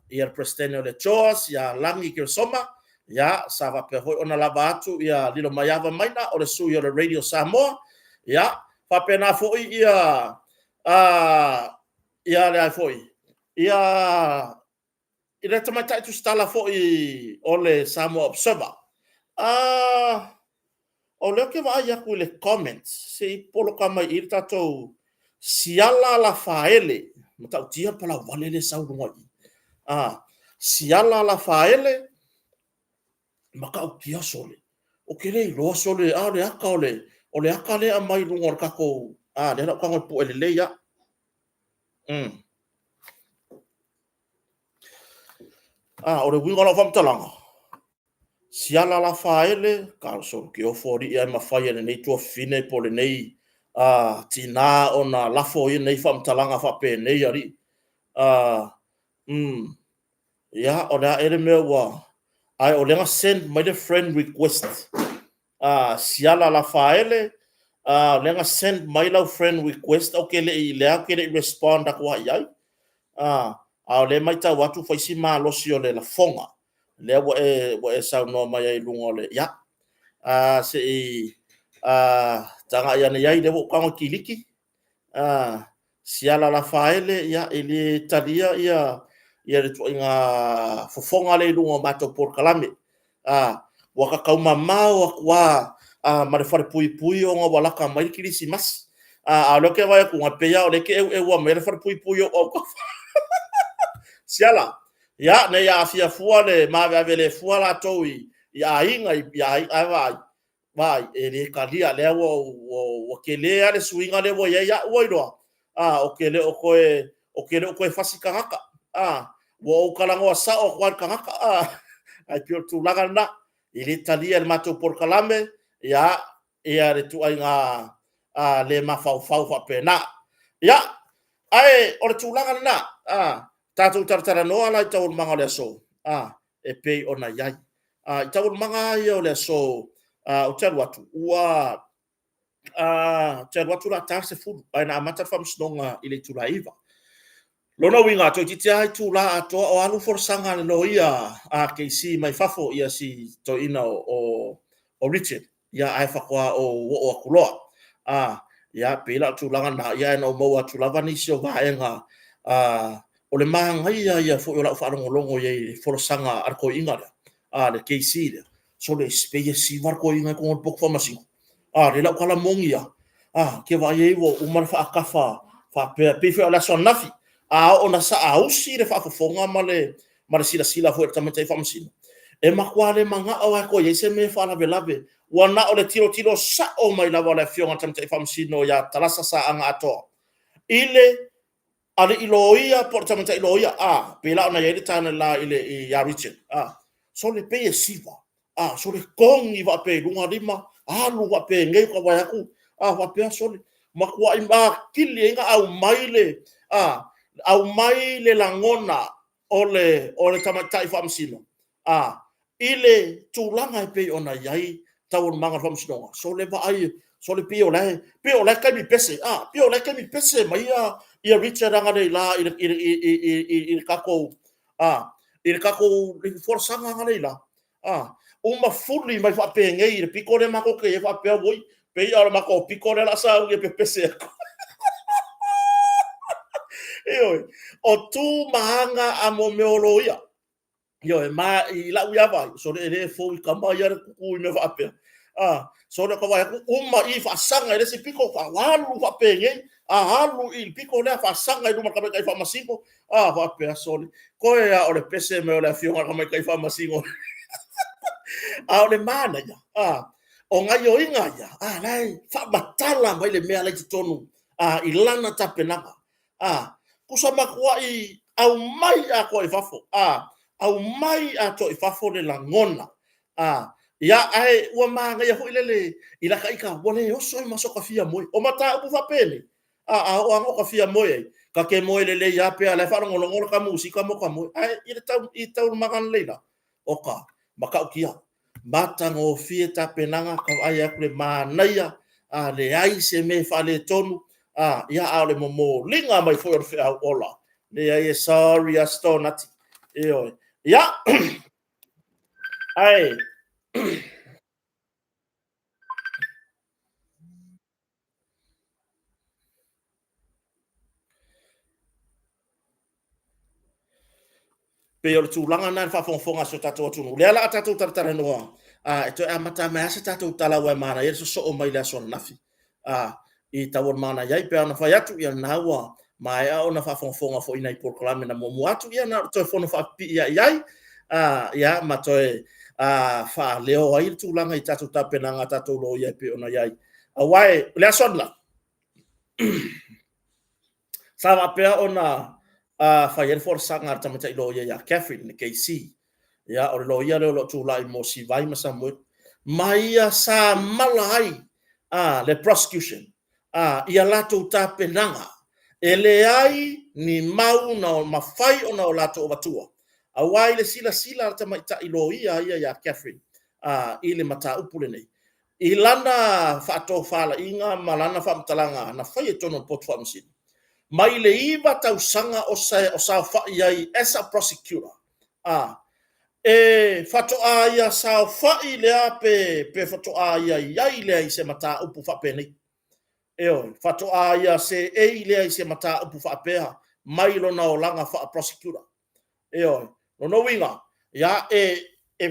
ia le Peresetene o le JOS ia Lagi Keresoma, ia sa faapea foi ona lava atu ia Lilomaiava Maina o le sui o le Radio Samoa, ia faapena foi ia ia le ai foi ia i le tamaitai tusitala foi o le Samoa Observer. O lea ou te vaai atu i le comments, se i poloka mai i le tatou Siala Lafaele, matautia le palauvale lea e sau i luga i i. Siala Lafaele, matautia sole. Ou te le iloa sole, a o le ata o le, o le ata lea e aumai i luga o le tatou, lea la ou tago e pue lelei lava. O le uiga o lau faamatalaga, Siala Lafaele, Carlson Keofo alii ae mafai e lenei tuafafine po o lenei tinā ona lafo ia nei faamatalaga faapenei alii. Ia, o le a ea le mea ua... Ae o lea na send mai le friend request. Siala Lafaele, o lea na send mai lau friend request, ou te le i, lea ou te le i respond atu lava i ai. A o lea e matau atu fai si malosi o le lafoga, lea ua e saunoa mai ai i luga o le, ia, se i tagai ane i ai, lea ua ou tago e kiliki. Siala Lafaele, ia, e le talia ia le ituaiga fofoga lea i luga o matou polokalame. Ua ta taumamao atu lava ma le falepuipui ona ua lata mai le Kerisimasi. A o lea ou te vaai atu, e pei lava o lea e te eueua maia le falepuipui i ou autafa. Siala, ia, ne i aafia fua le maaveave le fua latou i aiga, ae vaai, Vaai, e le talia, lea ua tele lava le suiga lea ua i ai au ua iloa, ou te le o toe, ou te le o toe fasi tagata, ua ou talanoa sao atu lava i le tagata, ae pei o le tulaga lena, e le talia e le matou polokalame, ia, ia le ituaiga le mafaufau faapena. Ia, ae o le tulaga lena, tatou talatalanoa la i taualumaga o le aso, e pei ona i ai. I taualumaga lava ia o le aso, ou te alu atu, ua ou te alu atu o le a ta le 10, ae na amata le faamasinoga i le itula e 9. Lona uiga, toeitiiti lava itula atoa o alu folasaga a le loia a KC mai fafo, ia si toeaina o Richard, ia ae faatoa ou oo atu loa. Ia, pei la o le tulaga lena, ia ae na ou maua atu lava nisi o vaega o le manaia ia foi o lau faalogologo i ai i folasaga a le toeaina lea, a le KC lea, sole, pei e siva le toeaina i totonu o le potu faamasino. A, lea la ou tala moni lava, a, ke vaai ai ua uma le faatafa faapea, pei foi o le aso ananafi, a oo ina saausi le faafofoga ma le silasila foi a le tamaitai faamasino. E matua le manao lava e toe i ai se mea e faalavelave, ua na o le tilotilo sao mai lava o le Afioga i le Tamaitai Faamasino ia Tarasa Saaga Atoa i le alii loia po o le tamaitai loia, a, pei la ona i ai le tane la i le, ia Richard, a, sole pei e siva, a, sole togi faapea i luga lima, alu faapenei ka vaai atu, a, faapea, sole, matuai atili ai ona aumai le, a, aumai le lagona o le, o le tamaitai faamasino, a, i le tulaga e pei ona i ai taualumaga o le faamasinoga, sole vaai, sole pei o la e, pei o la e taimi pese, a, pei o la e taimi pese mai ia Richard analeila i le, i le, i, i, i, i le tatou, a, i le tatou folasaga analeila, a, uma fuli mai faapenei i le pito lea matou te i ai faapea, oi, pei lava o le matou pito lea o le a sauni e pepese atu. Ioe, o tu ma aga a mo mea o loia. Ioe, ma i lau ia vaai, sole e le fou i tama ia le tutu i mea faapea. A, sole o ka vaai atu, uma i faasaga i le isi pito, alu faapenei, a alu i le pito lea faasaga i luma o le tamaitai faamasino, a faapea, sole, koe lava o le pese mai o le afioga i le tamaitai faamasino. A o le manaia, a, o gaioiga ia, a, la e faamatala mai le mea la e i totonu, a, i lana tapenaga. A, tusa matuai aumai atoa i fafo, a, aumai atoa i fafo le lagona, a, ia, ae ua manaia foi lele i lata ita, ua le oso ai ma so ta fia moe. O mataupu faapenei, a, a oo lava ina ota fia moe ai, ta te moe lelei lava pea o la e faalogologo le ta musika ma ota moe. Ae i le tau, i taualumaga analeila la, oka, matautia, matagofie tapenaga, ka vaai atu le manaia, a, leai se mea e faaletonu, a, ia, a o le momoliga mai foi o le feau ola. Leai, e sorry lava Stonati. Ioe. Ia, ae Pei o le tulaga lena i le faafogafoga a si o tatou atunuu. O lea o le a tatou talatalanoa, e toe amata mai lava se tatou tala aua e manaia le sosoo mai i le aso ananafi i taualumaga na i ai. Pei ona fai atu, ia lena ua maea ona faafogafoga foi i nai polokalame na muamua atu, ia na o le toe fono faapipii lava i ai, ia ma toe faaleo ai le tulaga i tatou tapenaga a tatou loia e pei ona i ai. Aua o le aso ananafi, sa faapea ona fai ai le folasaga a le tamaitai loia ia Catherine le KC. Ia, o le loia lea o lo o tulai mo Sivai ma Samuelu. Ma ia sa mala ai le prosecution ia latou tapenaga e leai ni mau na mafai ona o latou avatua. Aua i le silasila a le tamaitai loia ia ia Catherine i le mataupu lenei, I lana faatofalaiga ma lana faamatalaga na faia i totonu o le Potu Faamasino, mai le 9 tausaga o saofai ai as a prosecutor, a, e faatoa ia saofai lea pe, pe faatoa ia i ai lea i se mataupu faapenei. Ioe, faatoa ia seei lea i se mataupu faapea mai lona olaga faa-prosecutor. Ioe. Lona uiga, ia, e, e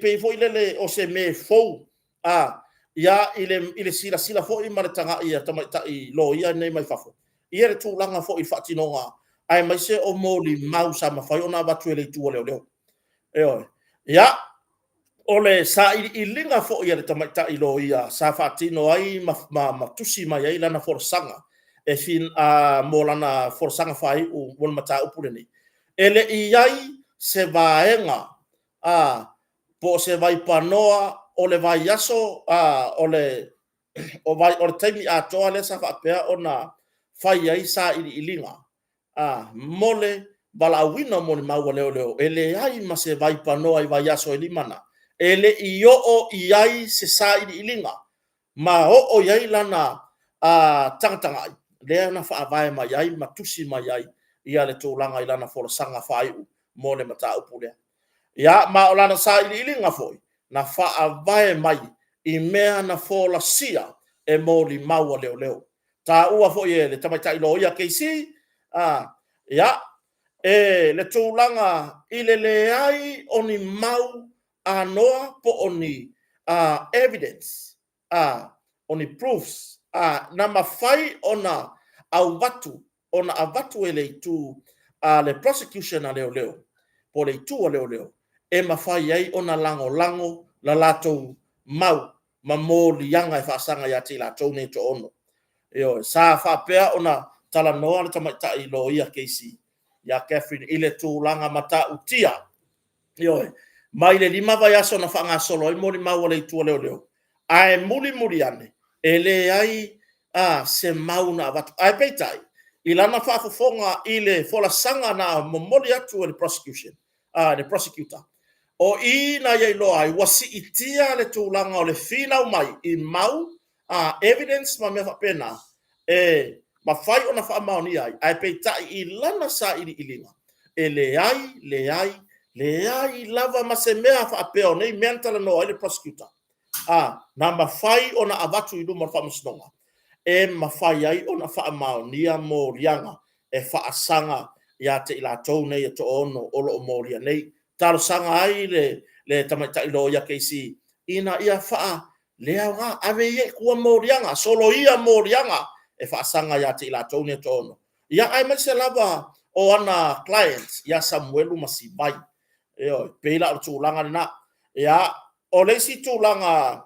pei foi lele o se mea fou, a, ia, i le, i le silasila foi ma le tagai a tamaitai loia nei mai fafo, ia le tulaga foi i le faatinoga, aemaise o molimau sa mafai ona avatu e le itu a leoleo. Ioe. Ia, o le sailiiliga foi a le tamaitai loia sa faatino ai ma, ma, ma tusi mai ai lana folasaga e fin, a, mo lana folasaga faaiu mo le mataupu lenei, e le i i ai se vaega a, po o se vaipanoa o le vaiaso a, o le, o, vai, o le taimi atoa lea sa faapea ona fai ai sailiiliga a, mo le valaauina o molimau a leoleo, e leai ma se vaipanoa i vaiaso e lima na, e le i oo i ai se sailiiliga ma oo i ai lana a, tagatagai, lea na faavae mai ai ma tusi mai ai ia le tulaga i lana folasaga faaiu mo le mataupu lea. Ia, ma o lana sailiiliga foi, na faavae mai i mea na folasia e molimau a leoleo. Taua foi e le tamaitai loia KC, a, ia, e le tulaga i le leai o ni mau anoa po o ni a, evidence, a, o ni proofs, a, na mafai ona auvatu, ona avatu e le itu a le prosecution a leoleo, po o le itu a leoleo. e mafai ai ona lagolago la latou mau ma moliaga e faasaga ia te i latou nei e toaono. Ioe, sa faapea ona talanoa le tamaitai loia Casey ia Catherine i le tulaga matautia. Ioe, mai le 5 vaiaso na faagasolo ai molimau a le Itu a Leoleo, ae mulimuli ane, e leai se mau na avatu. Ae peitai, i lana faafofoga i le folasaga na momoli atu e le prosecution, le prosecutor, o i na ia iloa ai ua siitia le tulaga o le finau mai i mau, evidence ma mea faapena e mafai ona faamaonia ai, ae peitai i lana sailiiliga, e leai, leai, leai lava ma se mea faapea o nei mea na talanoa ai le prosecutor, na mafai ona avatu i luma o le faamasinoga e mafai ai ona faamaonia moliaga e faasaga ia te i latou nei e toaono o lo o molia nei. Talosaga ai le tamaitai loia Casey ina ia faaleaoga, ave ia i tua moliaga, soloia moliaga e faasaga ia te i latou nei e toaono, ia aemaise lava o ana clients ia Samuelu ma Sivai. Ioe, pei la o le tulaga lena. Ia, o le isi tulaga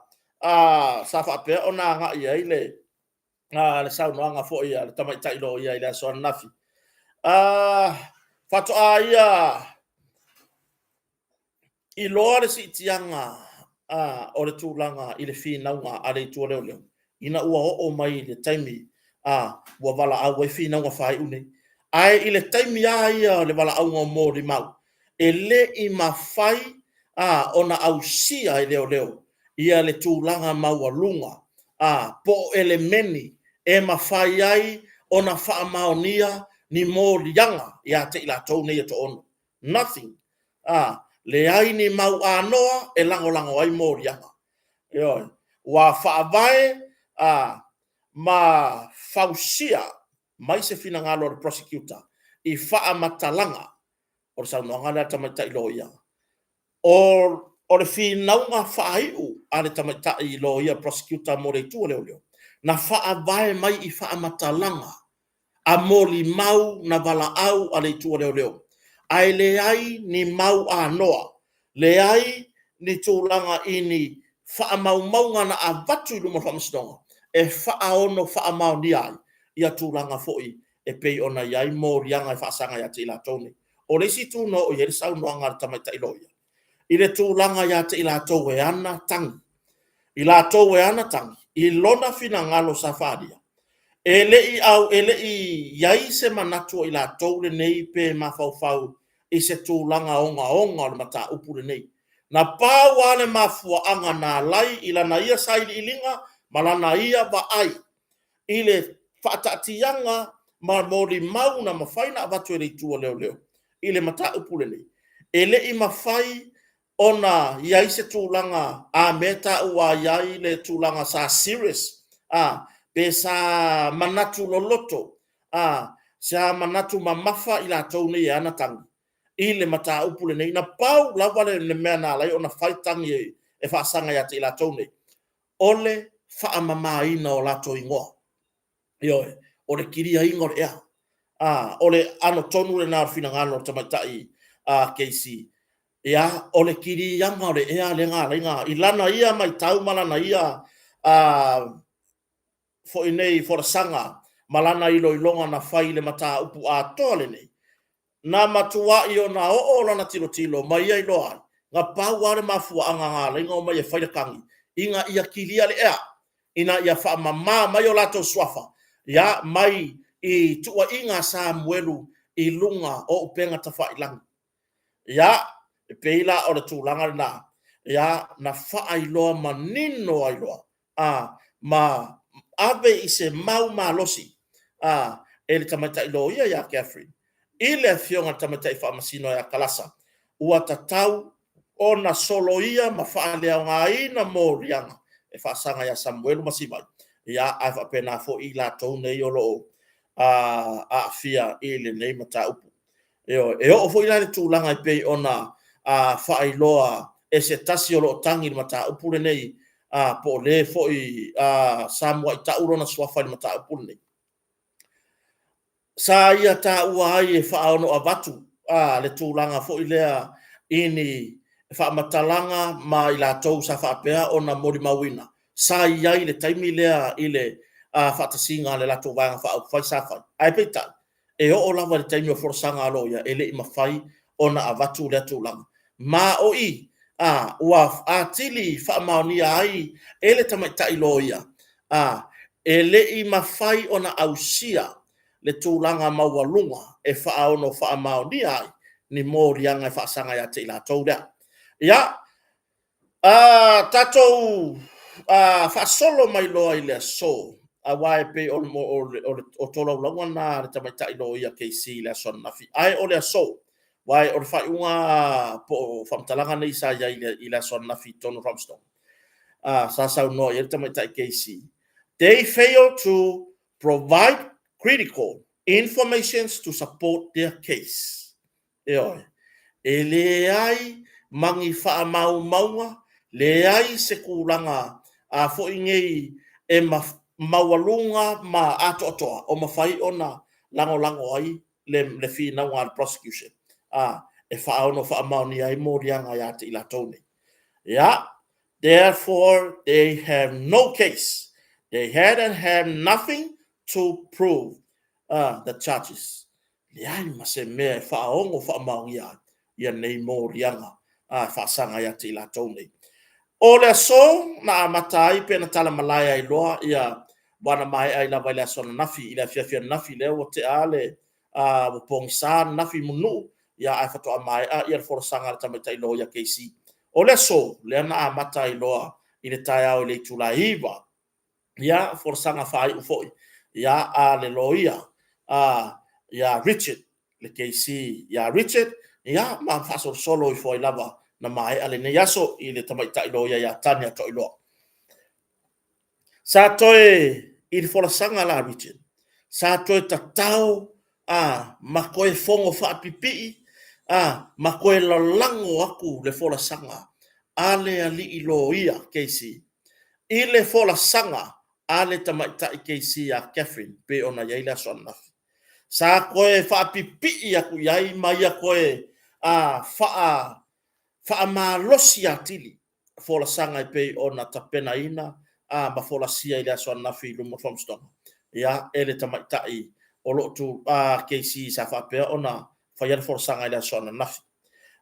sa faapea ona agai i ai le saunoaga foi a le tamaitai loia i le aso ananafi, faatoa ia iloa le siitiaga o le tulaga i le finauga a le Itu a Leoleo ina ua oo mai i le taimi ua valaau ai finauga faaiu nei. Ae i le taimi lava ia o le valaauga o molimau, e le i mafai ona ausia e leoleo ia le tulaga maualuga po o elemeni e mafai ai ona faamaonia ni moliaga ia te i latou nei e toaono. Nothing. Leai ni mau anoa e lagolago ai moliaga. Ioe. Ua faavae ma fausia mai se finagalo o le prosecutor i faamatalaga o le saunoaga lea a le tamaitai loia. O le finauga faaiu a le tamaitai loia prosecutor mo le itu a leoleo, na faavae mai i faamatalaga a molimau na valaau a le itu a leoleo, ae leai ni mau anoa, leai ni tulaga i ni faamaumauga na avatu i luma o le faamasinoga e faaono faamaonia ai ia tulaga foi e pei ona i ai moliaga e faasaga ia te i latou nei. O le isi itu na oo i ai le saunoaga a le tamaitai loia, i le tulaga ia te i latou e ana tagi, i latou e ana tagi, i lona finagalo sa faaalia, e le i au, e le i i ai se manatu o i latou lenei pe mafaufau i se tulaga ogaoga o le mataupu lenei. Na pau lava le mafuaaga na ala ai i lana ia sailiiliga ma lana ia vaai i le faataatiaga ma molimau na mafai ona avatu e le itu a leoleo i le mataupu lenei, e le i mafai ona i ai se tulaga a mea e taua ai ai le tulaga sa serious, pe sa manatu loloto, sa manatu mamafa i latou nei e ana tagi i le mataupu lenei. Na pau lava le mea na ala ai ona fai tagi e faasaga ia te i latou nei, o le faamamaina o latou igoa. Ioe, o le kiliaina o le ea. O le ano tonu lena o le finagalo o le tamaitai Casey, ia, o le kiliaga o le ea lea na ala ai ona, i lana ia matau ma lana ia foi nei folasaga ma lana iloiloga na fai i le mataupu atoa lenei, na matuai ona oo lana tilotilo ma ia iloa ai, na pau lava le mafuaaga na ala ai ona omai e fai le tagi, ina ia kilia le ea, ina ia faamama mai o latou suafa, ia, mai i tuuaiga a Samuelu i luga o upega tafailagi. Ia, e pei la o le tulaga lena, ia, na faailoa manino ai loa, ma ave i se mau malosi e le tamaitai loia ia Katherine i le afioga i le tamaitai faamasino ia Kalasa, ua tatau ona soloia ma faaleaogaina moliaga e faasaga ia Samuelu ma Sivai, ia ae faapena foi i latou nei o lo o aafia i lenei mataupu. Ioe, e oo foi la i le tulaga e pei ona faailoa e se tasi o lo o tagi i le mataupu lenei, po o le foi sa muai tau lona suafa i le mataupu lenei, sa ia taua ai e faaono avatu le tulaga foi lea i ni faamatalaga ma i latou sa faapea ona molimauina sa i ai i le taimi lea i le faatasiga a le latou Vaega Faaupufai sa fai. Ae peitai, e oo lava i le taimi o folasaga a loia, e le i mafai ona avatu lea tulaga. Ma o i, a, ua atili faamaonia ai e le tamaitai loia, a, e le i mafai ona ausia le tulaga maualuga e faaono faamaonia ai ni moliaga e faasaga ia te i latou lea. Ia, tatou faasolo mai loa i le aso, aua e pei o le tolaulauga lena a le tamaitai loia KC i le aso ananafi. Ae o le aso, aua o le faaiuga po o faamatalaga nei sa i ai i le aso ananafi i totonu o le Faamasinoga, sa saunoa i ai le tamaitai KC, they fail to provide critical information to support their case. Ioe. E leai ma ni faamaumauga, leai se tulaga a foi nei e maualuga ma atoatoa o mafai ona lagolago ai le finauga a le prosecution a e faaono faamaonia ai moliaga ia te i latou nei. Ia, therefore they have no case. They had and have nothing to prove the charges. Leai ma se mea e faaono faamaonia ai ia nei moliaga a faasaga ia te i latou nei. O le aso na amata ai pe na talamalae ai loa ia ua na maea ai lava i le aso ananafi, i le afiafi ananafi lea ua tea le ua pogisa ananafi i Mulinuu, ia ae faatoa maea le folasaga a le tamaitai loia KC. O le aso lea na amata ai loa i le taeao i le itula e 9, ia folasaga faaiu foi ia a le loia ia Richard, le KC ia Richard, ia ma faasolosolo ifo ai lava na maea lenei aso i le tamaitai loia ia Tanya Toiloa. Sa toe i le folasaga la a Richard, sa toe tatao a ma toe fono faapipii a ma toe lalago atu le folasaga a le alii loia KC i le folasaga a le tamaitai KC ia Katherine pei ona i ai le aso ananafi. Sa toe faapipii atu i ai ma ia toe a faamalosi atili folasaga e pei ona tapenaina a ma folasia i le aso ananafi i luma o le Faamasinoga, ia, e le tamaitai o lo o tu a KC sa faapea ona faia le folasaga i le aso ananafi.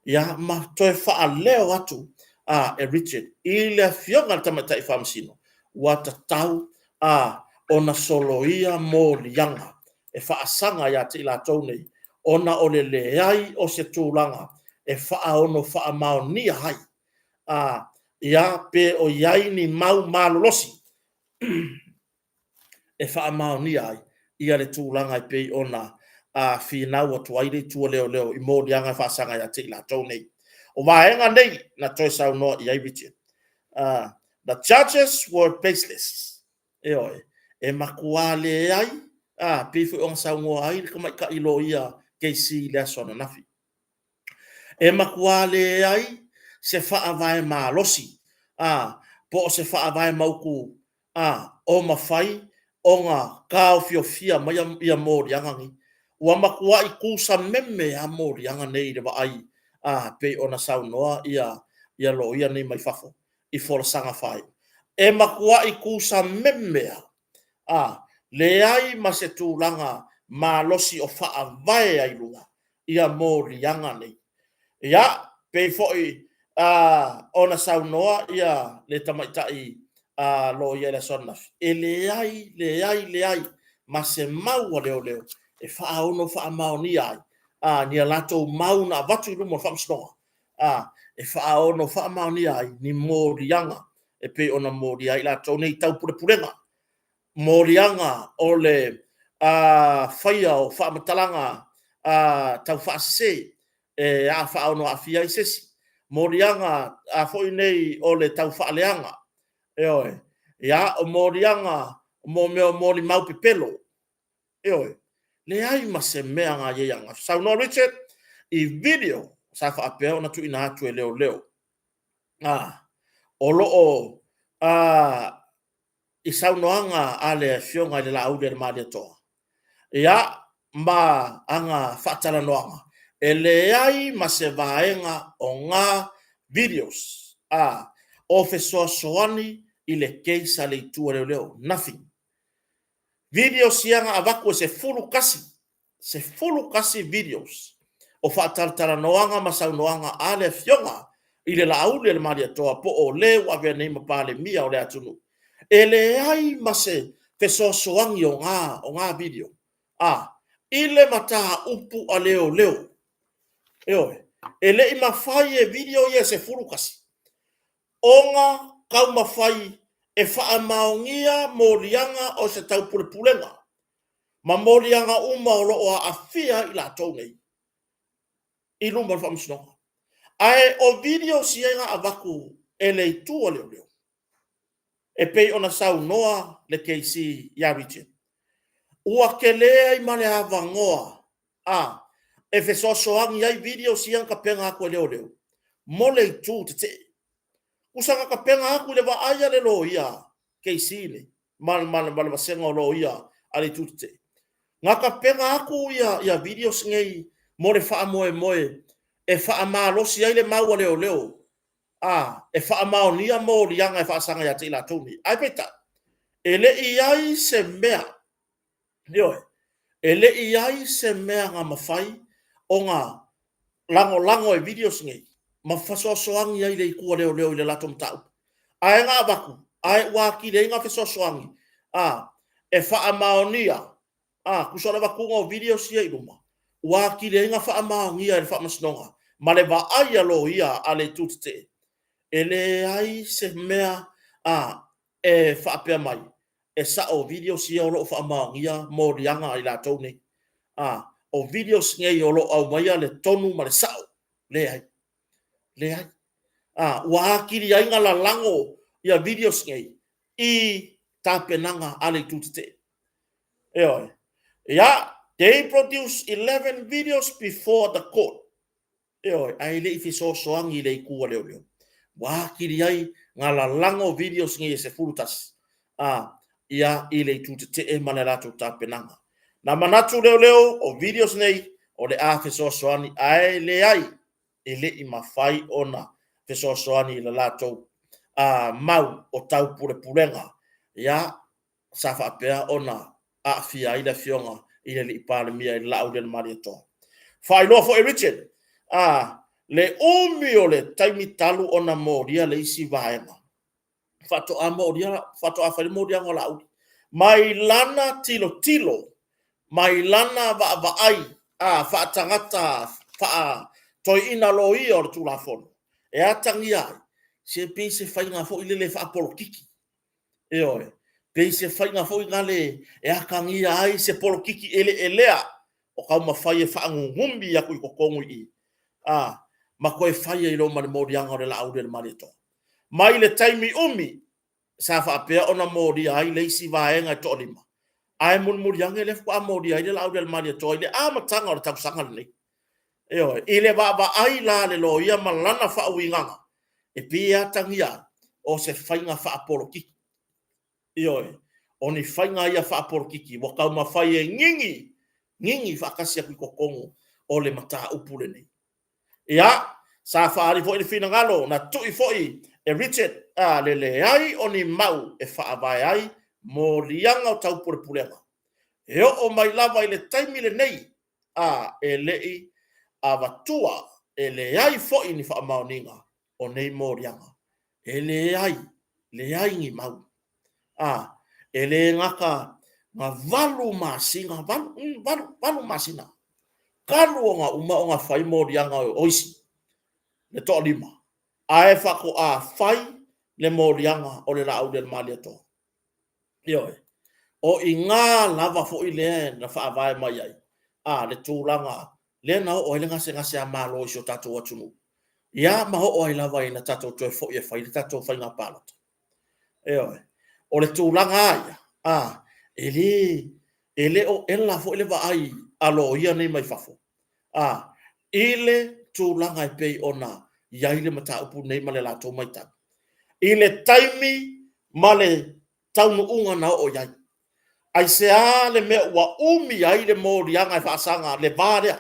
Ia, ma toe faaleo atu a e Richard i le afioga i le tamaitai faamasino ua tatau a ona soloia moliaga e faasaga ia te i latou nei ona o le leai o se tulaga e faaono faamaonia ai a ia pe o i ai ni mau malolosi e faamaonia ai ia le tulaga e pei ona a finau atu ai le itu a leoleo i moliaga e faasaga ia te i latou nei. O vaega nei na toe saunoa i ai Richard. The charges were baseless. Ioe, e matuā leai, a, pei foi ona saunoa ai le tamaitai loia KC i le aso ananafi. E matuā leai se faavae malosi, a, po o se faavae mautu, a, o mafai ona taofiofia mai ia moliaga nei. Ua matuai tusameme lava moliaga nei i le vaai, a, pei ona saunoa ia loia nei mai fafo i folasaga faaiu. E matuai tusameme lava, a, leai ma se tulaga malosi o faavae ai i luga ia moliaga nei. Ia, pei foi ona saunoa ia le tamaitai loia i le aso ananafi, e leai, leai, leai ma se mau a leoleo e faaono faamaonia ai a ni a latou mau na avatu i luma o le faamasinoga a e faaono faamaonia ai ni moliaga e pei ona molia ai i latou nei tau pulepulega, moliaga o le faia o faamatalaga tau faasese e faaono aafia ai se isi, moliaga a foi nei o le tau faaleaga, ioe, ia, o moliaga mo mea o molimau pepelo, ioe, leai ma se mea na i ai ananafi. Saunoa Richard i video sa faapea ona tuuina atu e leoleo, o lo o i saunoaga a le afioga i le Laauli a le Malietoa, ia, ma ana faatalanoaga, e leai ma se vaega o na videos a o fesoasoani i le case a le itu a leoleo. Nothing. Videos ia na avatu e 11, 11 videos o faatalatalanoaga ma saunoaga a le Afioga i le Laauli a le Malietoa po o le ua avea nei ma Palemia o le atunuu. E leai ma se fesoasoani o na video a i le mataupu a leoleo. Ioe, e le i mafai e video ia e 11 ona taumafai e faamaonia moliaga o se taupulepulega ma moliaga uma o lo o aafia ai i latou nei i luma o le faamasinoga. Ae o videos ia na avatu e le itu a leoleo, e pei ona saunoa le KC ia Richard, ua tele ai ma le avanoa a e fesoasoani ai videos ia na tapena atu e leoleo mo le itu tetee. Tusa na tapena atu i le vaai a le loia KC nei ma le vasega o loia a le itu tetee. Na tapena atu ia videos nei mo le faamoemoe e faamalosi ai le mau a leoleo a e faamaonia moliaga e faasaga ia te i latou nei. Ae peitai, e le i ai se mea, ioe, e le i ai se mea na mafai ona lagolago e videos nei ma fesoasoani ai le itu a leoleo i le latou mataupu. Ae na avatu, ae ua atili ai na fesoasoani a e faamaonia, a tusa o le avatuga o videos ia i luma, ua atili ai na faamaonia e le faamasinoga ma le vaai a loia a le itu tetee, e leai se mea a e faapea mai e sao videos ia o lo o faamaonia moliaga a i latou nei. A o videos nei o lo o aumaia le tonu ma le sao. Leai. Leai. A ua atili ai na lalago ia videos nei i tapenaga a le itu tetee. Ioe. Ia, they produce 11 videos before the court. Ioe, ae le i fesoasoani i le itu a leoleo. Ua atili ai na lalago videos nei e 11 a ia i le itu tetee ma le latou tapenaga. Na manatu leoleo o videos nei o le a fesoasoani, ae leai, e le i mafai ona fesoasoani i le latou mau o taupulepulega. Ia, sa faapea ona aafia ai le Afioga i le Alii Palemia i le Laaulialemalietoa. Faailoa foi e Richard, a, le umi o le taimi talu ona molia le isi vaega. Faatoa molia, faatoa fai le moliaga o Laauli. Mai lana tilotilo, mai lana vaavaai, a, faatagata, faatoeaina loia o le Tulafono, e atagia ai, se pei se faiga foi lele faapolokiki. Ioe, pei se faiga foi nale e atagia ai se polokiki eleelea o taumafai e faanunumi atu i totonu i i, a, ma toe fai ai loa ma le moliaga o le Laauli a le Malietoa. Mai le taimi umi sa faapea ona molia ai le isi vaega e toalima, ae mulimuli ane lea faatoa molia ai le Laauli a le Malietoa i le amataga o le tausaga lenei. Ioe, i le vaavaai la a le loia ma lana faauigaga, e pei e atagia ai o se faiga faapolokiki. Ioe, o ni faiga ia faapolokiki ua taumafai e gigi, gigi faatasi atu i totonu o le mataupu lenei. Ia, sa faaali foi le finagalo na tui foi e Richard a le leai o ni mau e faavae ai moliaga o taupulepulega. E oo mai lava i le taimi lenei, a e le i avatua, e leai foi ni faamaoniga o nei moliaga. E leai, leai ni mau. A, e le gata na 8 masina, 8, 8, 8 masina, talu ona uma ona fai moliaga o isi, le toalima, ae faatoa fai le moliaga o le Laauli a le Malietoa. Ioe. O i ina lava foi lea na faavae mai ai a le tulaga lea na oo ai le gasegase a Malo i si o tatou atunuu, ia ma oo ai lava ina tatou toe foi e fai le tatou faiga palota. Ioe. O le tulaga lava ia, a, e le, e le o ela foi le vaai a loia nei mai fafo, a, i le tulaga e pei ona i ai le mataupu nei ma le latou matau, i le taimi ma le taunuuga na oo i ai. Aisea le mea ua umi ai le moliaga e faasaga le va lea?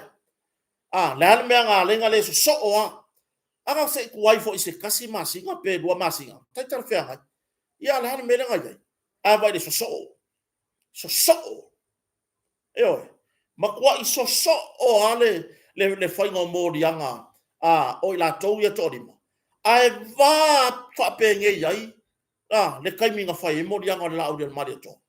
A, le a le mea na ala ai ona le sosoo lava? Aga se i tuai foi i se tasi masina pe 2 masina, tai talafeagai. Ia a o le a le mea lea na i ai? A vaai i le sosoo, sosoo. Ioe, matuai sosoo lava le faiga o moliaga a o i latou ia e toalima, ae va faapenei ai le taimi na fai ai moliaga o le Laaulialemalietoa.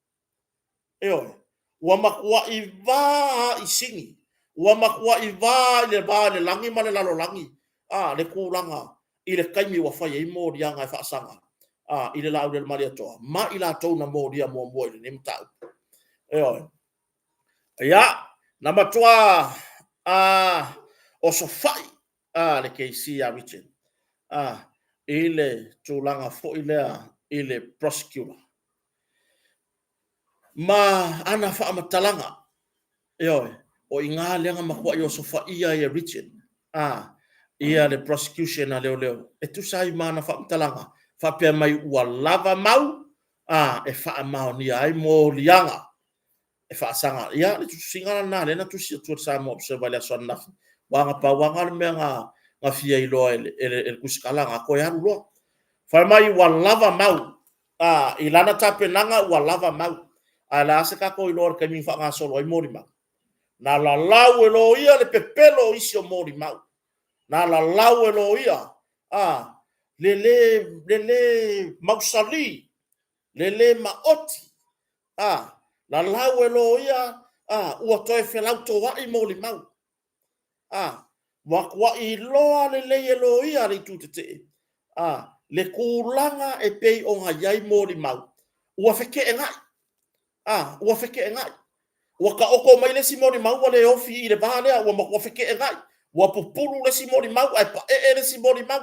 Ioe, ua matuai va i sini, ua matuai va i le va o le lagi ma le lalolagi le tulaga i le taimi ua fai ai moliaga e faasaga i le Laaulialemalietoa ma i latou na molia muamua i lenei mataupu. Ioe. Ia, na matua osofai le KC ia Richard i le tulaga foi lea i le prosecutor ma ana faamatalaga. Ioe, o i ina lea na matuai osofaia ai e Richard ia le prosecution a leoleo e tusa ai ma ana faamatalaga faapea mai ua lava mau e faamaonia ai moliaga e faasaga. Ia, le tusiga lena lea na tusi atu e le Samoa Observer i le aso ananafi, aua na pau lava lena o le mea na fia iloa e le tusitala na toe alu loa. Fai mai ua lava mau, i lana tapenaga ua lava mau, ae o le a se tatou iloa i le taimi na faagasolo ai molimau? Na lalau e loia le pepelo o isi o molimau. Na lalau e loia le le mausali, le le maoti, lalau e loia ua toe felautoai molimau. Ua matuai iloa lelei e loia a le itu tetee le tulaga e pei ona i ai molimau, ua feteenai, ua feteenai. Ua taoto mai le isi molimau ua le ofi i le va lea, ua matua feteenai, ua pupulu le isi molimau ae paee le isi molimau.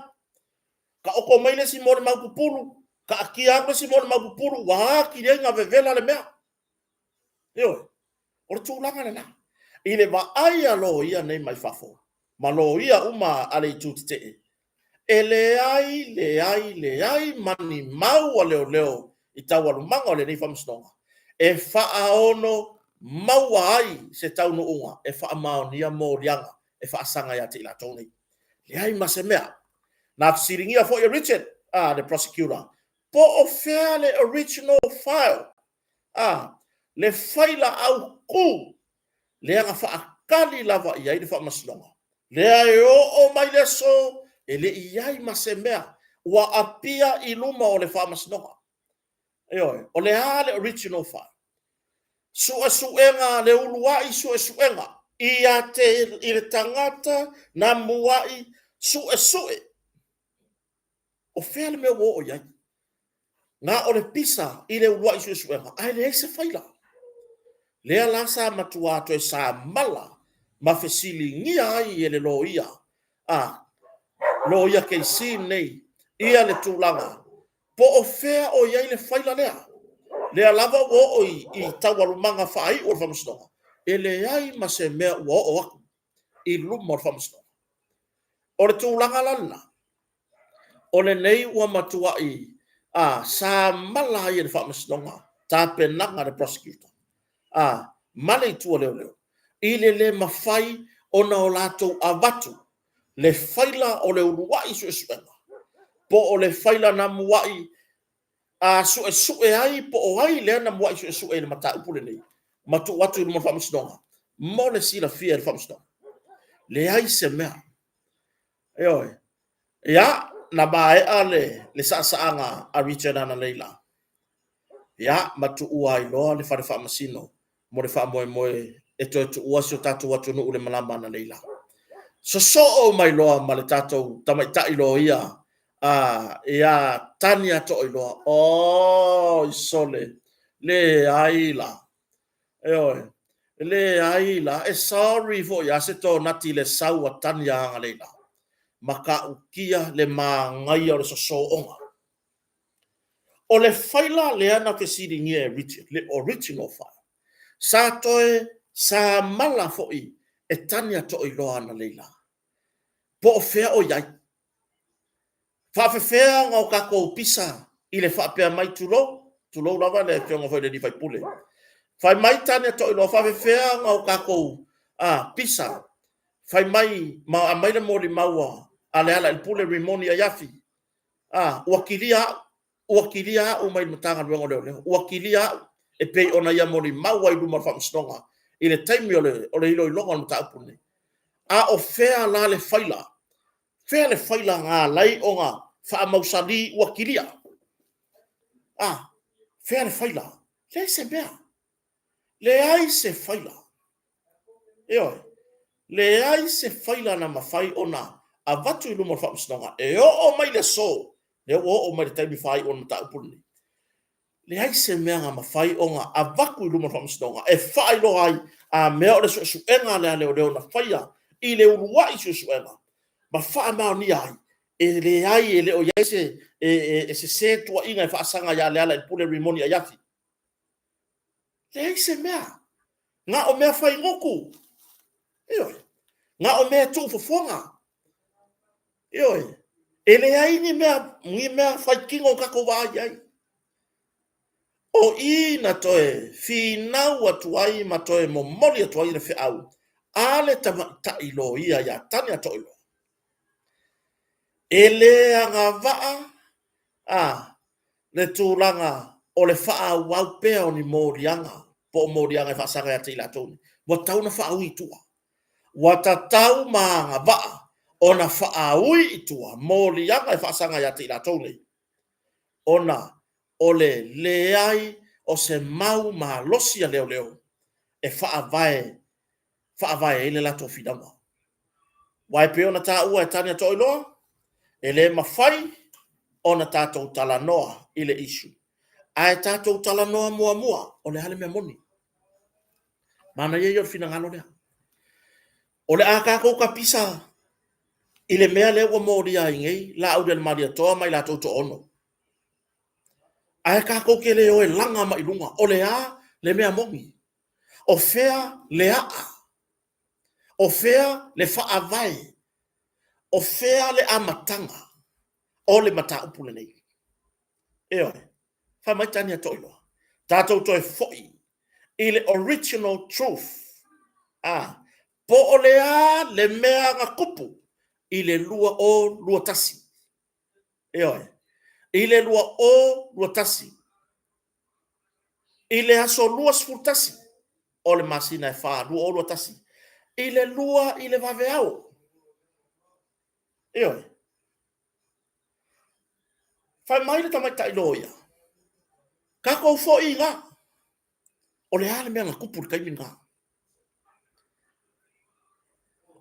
Taoto mai le isi molimau pupulu, taatia atu le isi molimau pupulu, ua atili ai ona vevela le mea. Ioe, o le tulaga lena. I le vaai a loia nei mai fafo, ma loia uma a le itu tetee, e leai, leai, leai ma ni mau a leoleo i taualumaga o lenei faamasinoga e faaono maua ai se taunuuga e faamaonia moliaga e faasaga ia te i latou nei. Leai ma se mea. Na fesiligia foi e Richard, le prosecutor, po o fea le original file, le faila autu lea na faatali lava i ai le faamasinoga, lea e oo mai le aso e le i i ai ma se mea ua apia i luma o le faamasinoga. Ioe, o le a le original file? Suesuega, le uluai suesuega ia te i le tagata na muai suesue. O fea le mea ua oo i ai? Na o le pisa i le uluai suesuega, ae leai se faila. Lea la sa matua toe samala ma fesiligia ai e le loia, a loia KC lenei, ia le tulaga po o fea o i ai le faila lea. Lea lava ua oo i taualumaga faaiu o le faamasinoga, e leai ma se mea ua oo atu i luma o le faamasinoga. O le tulaga la lena, o lenei ua matuai samala ai e le faamasinoga tapenaga a le prosecutor ma le itu a leoleo i le le mafai ona o latou avatu le faila o le uluai suesuega po o le faila na muai suesue ai po o ai lea na muai suesue i le mataupu lenei ma tuu atu i luma o le faamasinoga mo le silafia e le faamasinoga. Leai se mea. Ioe. Ia, na maea le saasaaga a Richard analeila, ia, ma tuua ai loa le fale faamasino mo le faamoemoe e toe tuua si o tatou atunuu i le malama analeila. Sosoo mai loa ma le tatou tamaitai loia ia Tania Toailoa. Oi sole, leai la. Ioe, leai la, e sorry foi lava se tonati i le sau a Tania analeila. Matautia le manaia o le sosooga. O le faila lea na fesiligia e Richard, le original file, sa toe samala foi e Tania Toailoa analeila, po o fea o i ai. Faafefea ona o tatou pisa i le faapea mai, tulou, tulou lava le afioga foi i le sui usufono. Fai mai Tania Toailoa, faafefea ona o tatou pisa, fai mai ma aumai le molimau a Lealailepule Rimoni Aiafi, a, ua kilia au, ua kilia au mai le Matagaluega o Leoleo, ua kilia au e pei ona ia molimau ai i luma o le Faamasinoga i le taimi o le, o le iloiloga o le mataupu lenei. A o fea la le faila? Fea le faila na ala ai ona faamausali ua kilia? A, fea le faila? Leai se mea. Leai se faila. Ioe. Leai se faila na mafai ona avatu i luma o le Faamasinoga e oo mai le aso, lea ua oo mai le taimi faaiu o le mataupu lenei. Leai se mea na mafai ona avatu i luma o le Faamasinoga e faailoa ai a mea o le suesuega lea a leoleo na faia i le uluai suesuega ma faamaonia ai, e leai e le o i ai se e sese tuuaiga e faasaga ia Lealailepule Rimoni Aiafi. Leai se mea. Na o mea fai gutu. Ioe. Na o mea tuufofoga. Ioe. E leai ni mea, ni mea faitino o tatou vaai ai. O i na toe finau atu ai ma toe momoli atu ai le feau a le tamaitai loia ia Tanya Toailoa. E le agavaa a le tulaga o le faaauau pea o ni moliaga po o moliaga e faasaga ia te i latou nei, ua tatau ona faaui i tua. Ua tatau ma agavaa ona faaui i tua moliaga e faasaga ia te i latou nei, ona o le leai o se mau malosi a leoleo e faavae faavae ai le latou finauga. Aua e pei ona taua e Tanya Toailoa, e le mafai ona tatou talanoa i le issue, ae tatou talanoa muamua o le a le mea moni. Manaia ia o le finagalo lea. O le a tatou tapisa i le mea lea ua molia ai nei Laaulialemalietoa ma i latou toaono. Ae tatou te le o e laga mai i luga o le a le mea moni. O fea le aa? O fea le faavae? O fea le amataga o le mataupu lenei? Ioe. Fai mai Tanya Toailoa, tatou toe foi i le original truth. A, po o le a le mea na tupu i le 2021. Ioe. I le 2021, i le aso 21 o le masina e 4, 2021, i le 2 i le vaveao. Ioe. Fai mai le tamaitai loia, tatou foi i ina. O le a le mea na tupu i le taimi lena?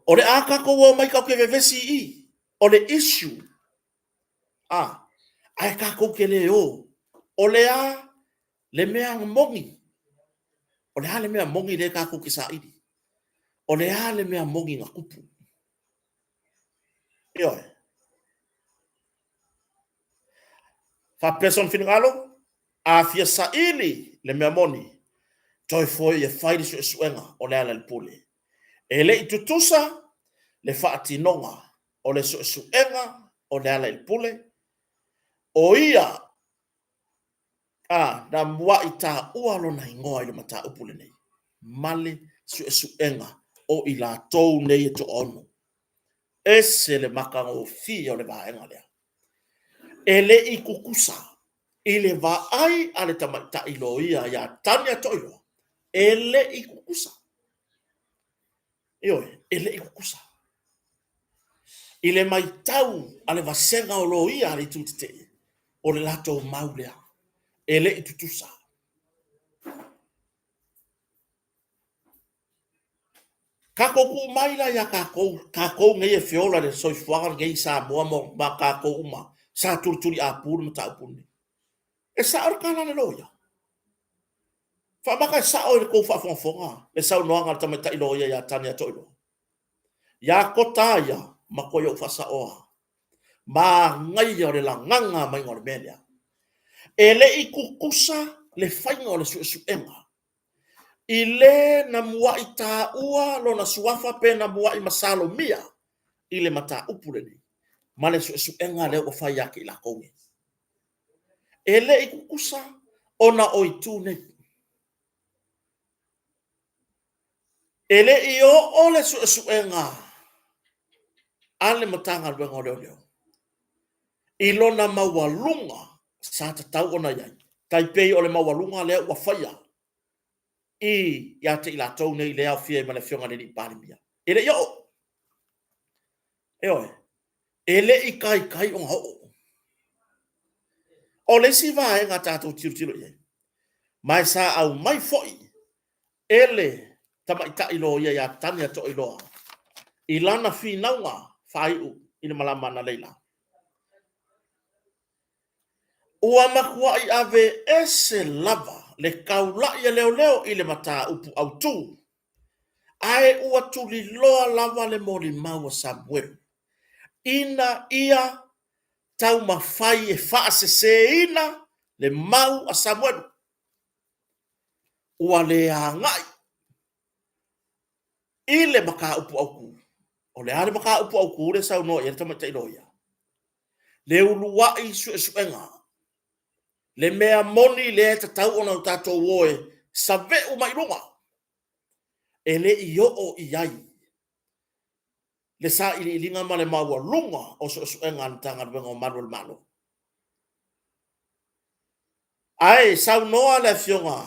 O le a tatou omai tatou te vevesi i i, o le issue. A, ae tatou te le o. O le a le mea moni? O le a le mea moni lea tatou te saili? O le a le mea moni na tupu? Ioe. Faapea sona finagalo, a fia saili le mea moni, toe foi e fai le suesuega o Lealailepule. E le i tutusa le faatinoga o le suesuega o Lealailepule, o ia a na muai taua lona igoa i le mataupu lenei ma le suesuega o i latou nei e toaono. Ese le matagofie o le vaega lea. E le i tutusa i le vaai a le tamaitai loia ia Tanya Toailoa, e le i tutusa. Ioe, e le i tutusa. I le matau a le vasega o loia a le Itu Tetee, o le latou mau lea, e le i tutusa. Tatou tuu mai la ia tatou, tatou nei e feola i le soifuaga lenei i Samoa ma, ma tatou uma sa tulituliapu le mataupu lenei. E sao le tala a le loia? Faamata e sao i le tou faafogafoga le saunoaga a le tamaitai loia ia Tanya Toailoa? Ia Kota ia, matuai ou faasaoa. Manaia o le lagaga maiga o le mea lea. E le i tutusa le faiga o le suesuega i le na muai taua lona suafa pe na muai masalomia i le mataupu lenei ma le suesuega lea ua fai ia te i latou nei. E le i tutusa ona o itu nei. E le i oo le suesuega a le Matagaluega o Leoleo i lona maualuga sa tatau ona i ai, tai pei o le maualuga lea ua faia i ia te i latou nei lea e aofia ai ma le Afioga i le Alii Palemia. E le i oo. Ioe. E le i taitai ona oo. O le isi vaega tatou tilotilo i ai, ma e sa aumai foi e le tamaitai loia ia Tania Toailoa i lana finauga faaiu i le malama analeila. Ua matuai ave ese lava le taulai a leoleo i le mataupu autu, ae ua tuliloa lava le molimau a Samuelu ina ia taumafai e faaseseina le mau a Samuelu. Ua le agai i le mataupu autu. O le a le mataupu autu lea e saunoa i ai le tamaitai loia? Le uluai suesuega, le mea moni lea e tatau ona tatou o e saveu mai luga, e le i oo i ai le sailiiliga ma le maualuga o suesuega a le Matagaluega o Malu o le Malo. Ae saunoa le afioga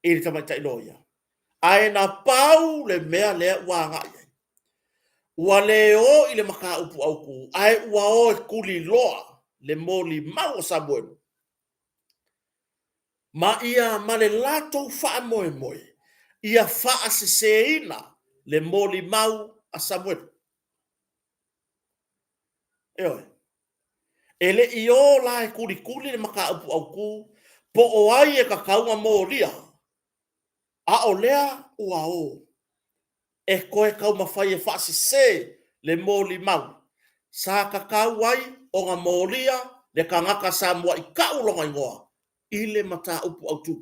i le tamaitai loia, ae na pau le mea lea ua agai ai, ua le o i le mataupu autu, ae ua o e tuliloa le molimau o Samuelu ma ia ma le latou faamoemoe ia faaseseina le molimau a Samuelu. Ioe. E le i o la e tulituli le mataupu autu po o ai e tatau ona molia, a o lea ua o e toe taumafai e faasese le molimau sa tatau ai ona molia le tagata sa muai tau lona igoa i le mataupu autu.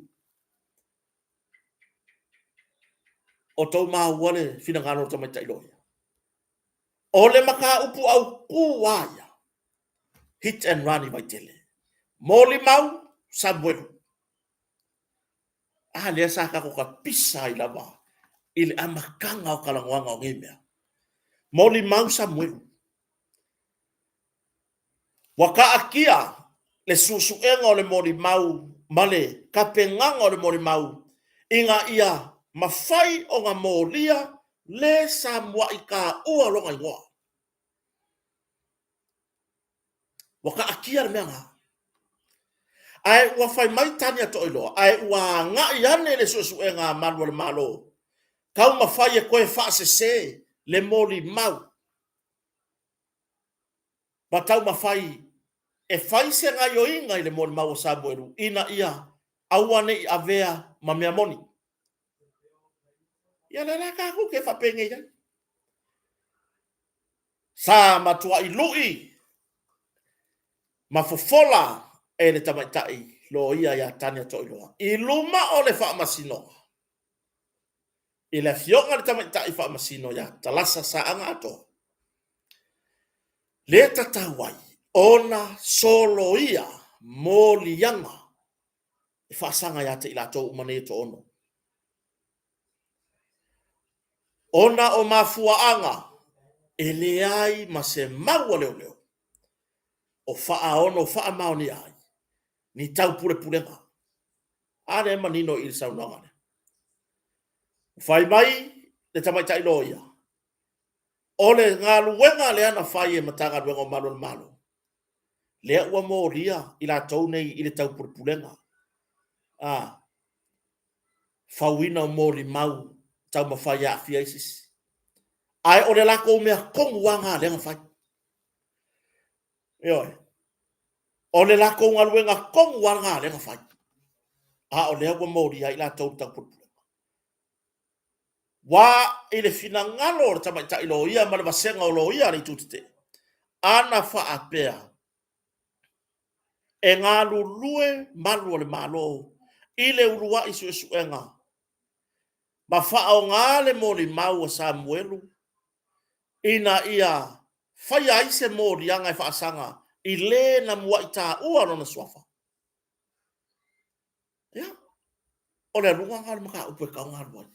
O tou maua le finagalo o le tamaitai loia? O le mataupu autu lava ia, hit and run i Vaitele. Molimau, Samuelu. A lea sa tatou tapisa ai lava i le amataga o talanoaga o nei mea. Molimau Samuelu. Ua taatia le suesuega o le molimau ma le tapenaga o le molimau ina ia mafai ona molia le sa muai taua lona igoa. Ua taatia le mea lena. Ae ua fai mai Tania Toailoa, ae ua agai ane le suesuega a malu o le Malo, taumafai e toe faasese le molimau ma taumafai e fai se gaioiga i le molimau a Samuelu ina ia aua ne i avea ma mea moni. Ia lea la tatou te faapenei ai. Sa matuai lui ma fofola e le tamaitai loia ia Tania Toailoa i luma o le Faamasinoga i le afioga i le tamaitai faamasino ia Talasa Saaga Atoa, le tatau ai ona soloia moliaga e faasaga ia te i latou uma nei e toaono. Ona o mafuaaga e leai ma se mau a leoleo o faaono faamaonia ai ni taupulepulega. A lea e manino i le saunoaga lea. Fai mai le tamaitai loia, o le galuega lea na fai e Matagaluega o Malu o le Malo, lea ua molia i latou nei i le taupulepulega, a fauina o molimau taumafai e aafia ai se isi. Ae o le latou mea tonu lava lena lea na fai. Ioe. O le latou galuega tonu lava lena lea na fai. A o lea ua molia ai latou i le taupulepulega. Ua i le finagalo o le tamaitai loia ma le vasega o loia a le Itu Tetee, ana faapea e galulue malu o le Malo i le uluai suesuega ma faaaoga le molimau a Samuelu ina ia faia ai se moliaga e faasaga i le na muai taua lona suafa. Ia, o le aluga lena o le mataupu e tatau ona alu ai.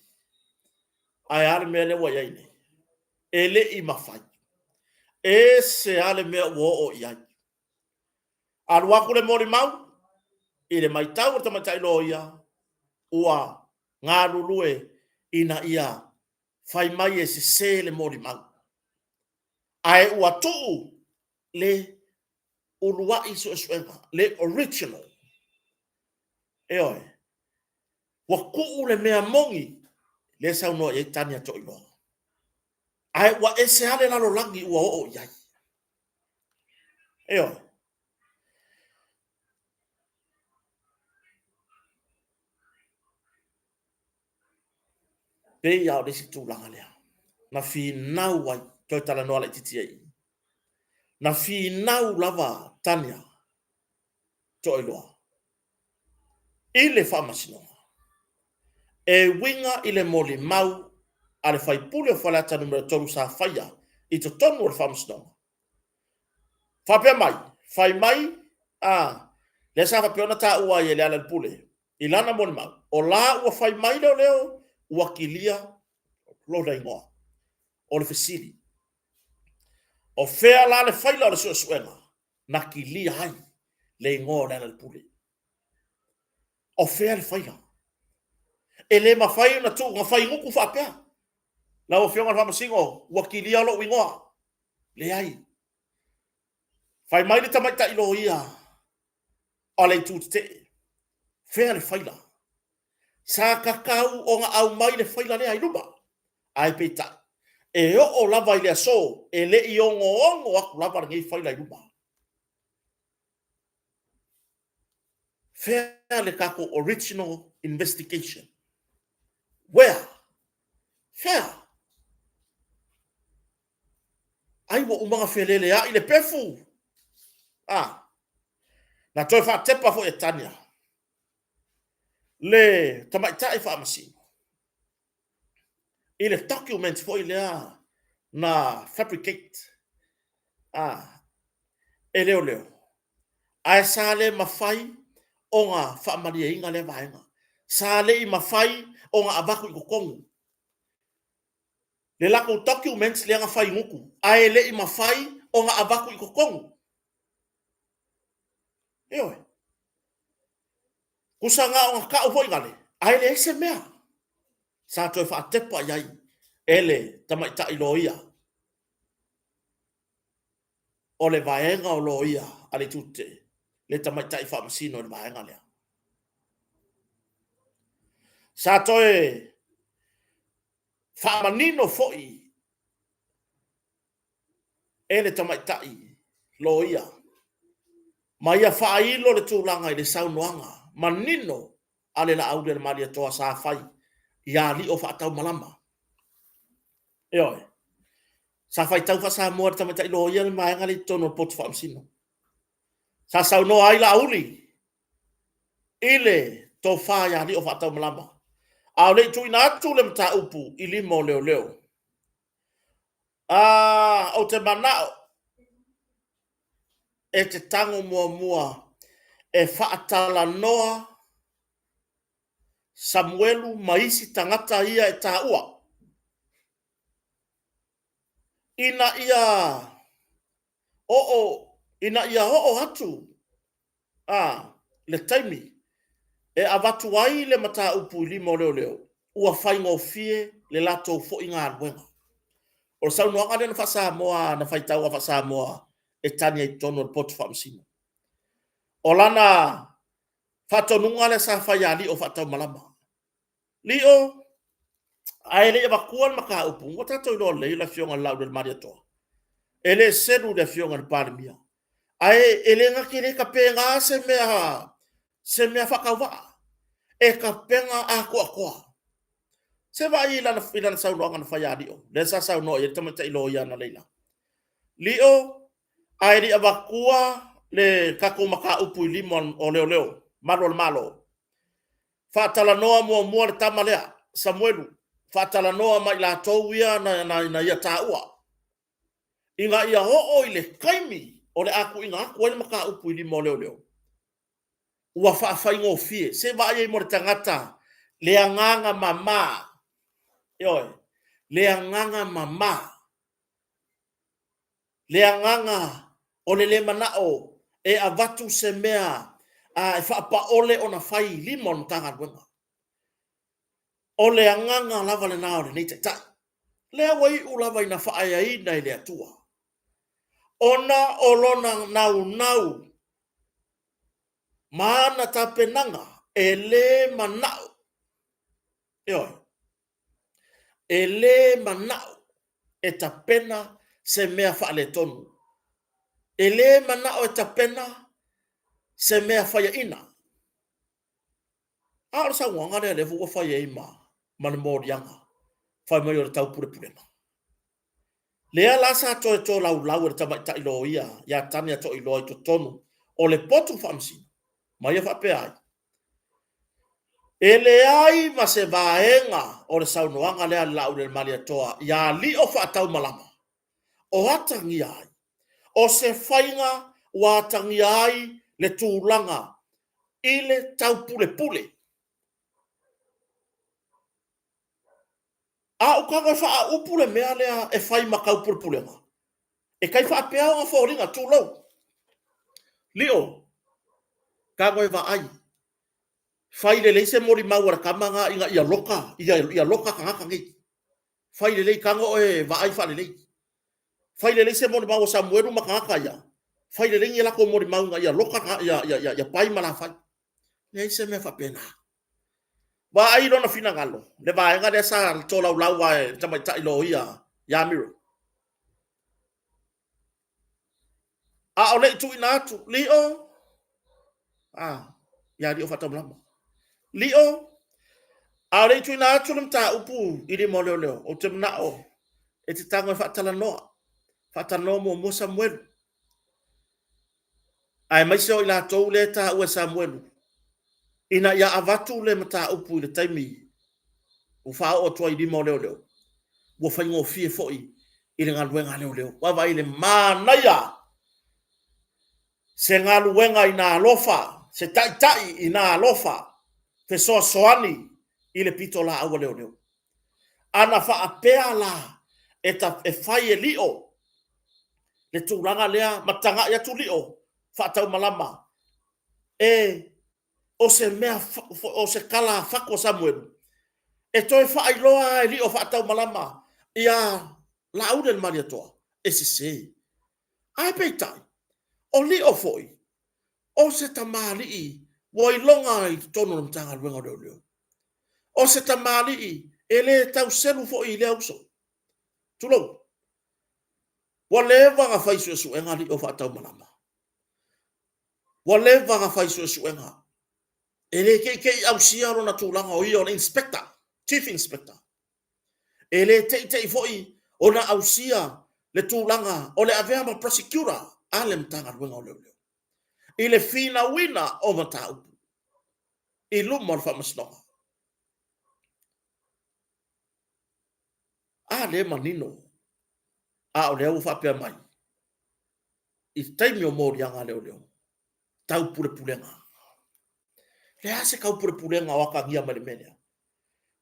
Ae a le mea lea ua i ai nei? E le i mafai. Ese lava le mea ua oo i ai. Alu atu le molimau i le matau a le tamaitai loia ua galulue ina ia fai mai e sese le molimau, ae ua tuu le uluai suesuega, le original. Ioe. Ua tuu le mea moni lea e saunoa i ai Tania Toiloa. Ae ua ese lava le lalolagi ua oo i ai. Ioe. Pei lava o le isi tulaga lea na finau ai, toe talanoa laitiiti ai i i, na finau lava Tania Toiloa i le Faamasinoga e uiga i le molimau a le faipule o Faleata Nu.3 sa faia i totonu o le Faamasinoga. Faapea mai, fai mai, a, lea sa faapea ona taua ai e Lealailepule i lana molimau, o la ua fai mai leoleo ua kilia lona igoa. O le fesili, o fea la le faila o le suesuega na kilia ai le igoa o Lealailepule? O fea le faila? E le mafai ona tuu na fai gutu faapea, lau Afioga i le Faamasino, ua kilia lou igoa. Leai. Fai mai le tamaitai loia a le itu tetee, fea le faila? Sa tatau ona aumai le faila lea i luma, ae peitai, e oo lava i le aso, e le i ogoogo atu lava lenei faila i luma. Fea le tatou original investigation? Where? Fea? Ai ua uma ona feleleai le pefu. Ah, na toe faatepa foi e Tania le tamaitai faamasino i le document foi lea na fabricate ah, e leoleo, ae sa le mafai ona faamalieina lea vaega. Sa le i mafai ona avatu i totonu le latou documents lea na fai gutu, ae le i mafai ona avatu i totonu. Ioe. Tusa na ona tau foi lale, ae leai se mea sa toe faatepa i ai e le tamaitai loia o le vaega o loia a le itu tetee, le tamaitai faamasino i le vaega lea. Sa toe faamanino foi e le tamaitai loia ma ia faailo le tulaga i le saunoaga manino a le Laaulialemalietoa sa fai ia Lio Faataumalama. Ioe. Sa faitau faa-Samoa e le tamaitai loia le vaega lea i totonu o le potu faamasino. Sa saunoa ai Laauli i le tofa ia Lio Faataumalama, a o le i tuuina atu le mataupu i lima o leoleo. A, ou te manao e te tago muamua e faatalanoa Samuelu ma isi tagata ia e taua, ina ia oo, ina ia oo atu a, le taimi e avatu ai le mataupu i lima o leoleo, ua faigofie le latou foi galuega. O le saunoaga lea na faa-Samoa, na faitau faa-Samoa e tali ai i totonu o le potu faamasino. O lana faatonuga lea sa fai ia Lio Faataumalama. Lio, ae le i avatua le mataupu, ua tatou iloa lelei le Afioga i le Laaulialemalietoa, e le selu i le Afioga i le Palemia, ae e le na te le tapena se mea, se mea faatauvaa, e tapena atoatoa. Se vaai i lana, i lana saunoaga na fai ia Lio, lea sa saunoa i ai le tamaitai loia analeila. Lio, ae le i avatua le tatou mataupu i lima o leoleo, malu o le Malo, faatalanoa muamua le tama lea, Samuelu, faatalanoa ma i latou ia na, na, na ia taua, ina ia oo i le taimi o le a tuuina atu ai le mataupu i lima o leoleo, ua faafaigofie. Se vaai ai mo le tagata le agaga mama, ioe, le agaga mama. Le agaga o le lē mana'o e avatu se mea a e faapaole ona fai i lima o le Matagaluega. O le agaga lava lena o lenei Taitai, lea ua iu lava ina faaeaina e le Atua, ona o lona naunau ma ana tapenaga e lē mana'o, ioe, e lē mana'o e tapena se mea faaletonu, e lē mana'o e tapena se mea faiaina. A o le saunoaga lea lea foi ua fai ai ma ma le moliaga fai mai o le taupulepulega. Lea la sa toe tolaulau e le tamaitai loia ia Tania Toailoa i totonu o le potu faamasino ma ia faapea ai, E leai ma se vaega o le saunoaga lea a le Laaulialemalietoa ia Lio Faataumalama o atagia ai, o se faiga ua atagia ai le tulaga i le taupulepule. A ou tago e faaupu le mea lea e fai ma taupulepulega, e tai faapea ona foliga, tulou, Lio, tago e vaai, fai lelei se molimau a le tama lena ina ia loka, ia loka tagata nei. Fai lelei, tago oe e vaai faalelei. Fai lelei se molimau a Samuelu ma tagata ia, fai lelei ni a latou molimau ina ia loka ia Pai ma Lafai. Leai se mea faapena. Vaai i lona finagalo, le vaega lea sa tolaulau lava e le tamaitai loia ia Miro. A o le i tuuina atu, Lio, a, ia Lio Faataumalama. Lio, a o le i tuuina atu le mataupu i lima o leoleo, ou te manao e te tago e faatalanoa. Faatalanoa muamua Samuelu. Aemaise o i latou lea e taua e Samuelu, ina ia avatu le mataupu i le taimi ua faaoo atu ai i lima o leoleo, ua faigofie foi i le galuega a leoleo. Vaavaai i le manaia se galuega ina alofa, se taitai ina alofa fesoasoani i le pitolaau a leoleo. Ana faapea la e, ta, e fai e Lio le tulaga lea ma tagai atu Lio faataumalama e o se mea o se tala fatu a Samuelu e toe faailoa e Lio faataumalama ia Laauli le Malietoa e sese. Ae peitai, o Lio foi, o se tamalii ua iloga i totonu o le Matagaluega o Leoleo. O se tamalii e le tau selu foi i lea uso. Tulou. Ua leva ona fai suesuega Lio faataumalama. Ua leva ona fai suesuega. E le teitei ausia lona tulaga o ia o le inspector, chief inspector. E le teitei foi ona ausia le tulaga o le avea ma prosecutor a le Matagaluega o Leoleo i le finauina o mataupu i luma o le Faamasinoga. A lea e manino, a o lea ua faapea mai i taimi o moliaga a leoleo, taupulepulega. Le a se taupulepulega o atagia mai le mea lea?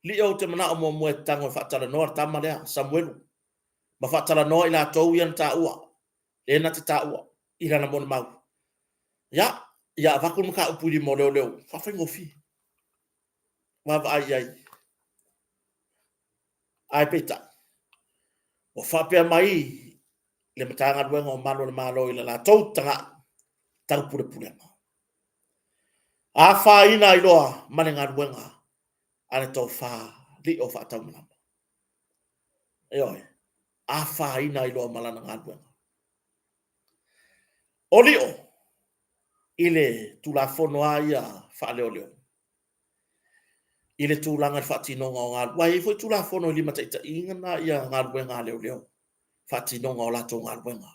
Lio ou te manao muamua e tago e faatalanoa le tama lea, Samuelu, ma faatalanoa i latou ia na taua, lea na te taua i lana molimau. Ia, ia avatu le mataupu i lima o leoleo, faafaigofie. Vaavaai i ai. Ae peitai, ua faapea mai le Matagaluega o Malu o le Malo i le latou tagai taupulepulega. Afaina ai loa ma le galuega a le tofa Lio Faataumalama. Ioe, afaina ai loa ma lana galuega. O Lio, i le Tulafono lava ia faaleoleo, i le tulaga i le faatinoga o galuega. Aua e i ai foi Tulafono e limataitaiina ia galuega a leoleo, faatinoga o latou galuega.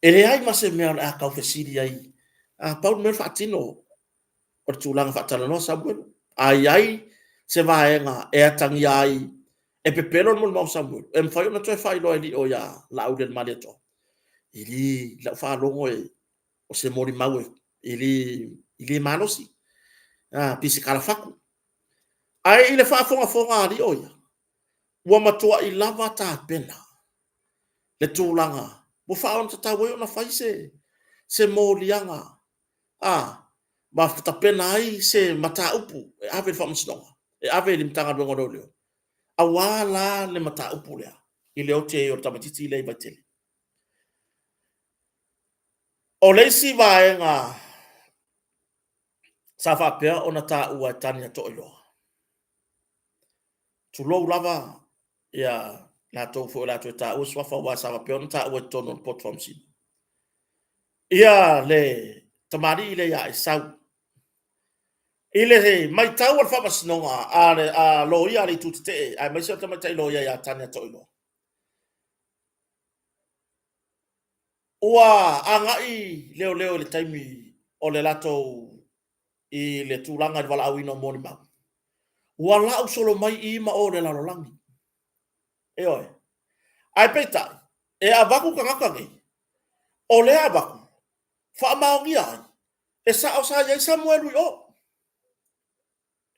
E leai ma se mea o le a tau fesili ai, a pau le mea o le faatino o le tulaga faatalanoa Samuelu. A i ai se vaega e atagia ai e pepelo le molimau a Samuelu, e mafai ona toe faailoa e Lio ia Laaulialemalietoa. E le, i lau faalogo e, o se molimau e le, e le malosi, a, pei se tala fatu. Ae i le faafogafoga a Lio ia, ua matuai lava tapena. le tulaga ua faaonotatau ai ona fai se se moliaga a ma tapena ai se mataupu e ave i le Faamasinoga, e ave i le Matagaluega o Leoleo, aua la le mataupu lea i le oti ai o le tamaitiiti lea i Vaitele. O le isi vaega sa faapea ona taua e Tania Toailoa, tulou lava ia latou foi o le a toe taua suafa aua sa faapea ona taua i totonu o le Poto Faamasino. Ia le tamalii lea ia Esau, i le matau a le faamasinoga a loia a le Itu Tetee aemaise o le tamaitai loia ia Tania Toailoa, ua agai leoleo i le taimi o le latou i le tulaga i le valaauina o molimau, ua lau solo mai i ma o o le lalolagi. Ioe. Ae peitai, e avatu tagata nei, o lea e avatu, faamaonia ai, e sao sa i ai Samuelu i o.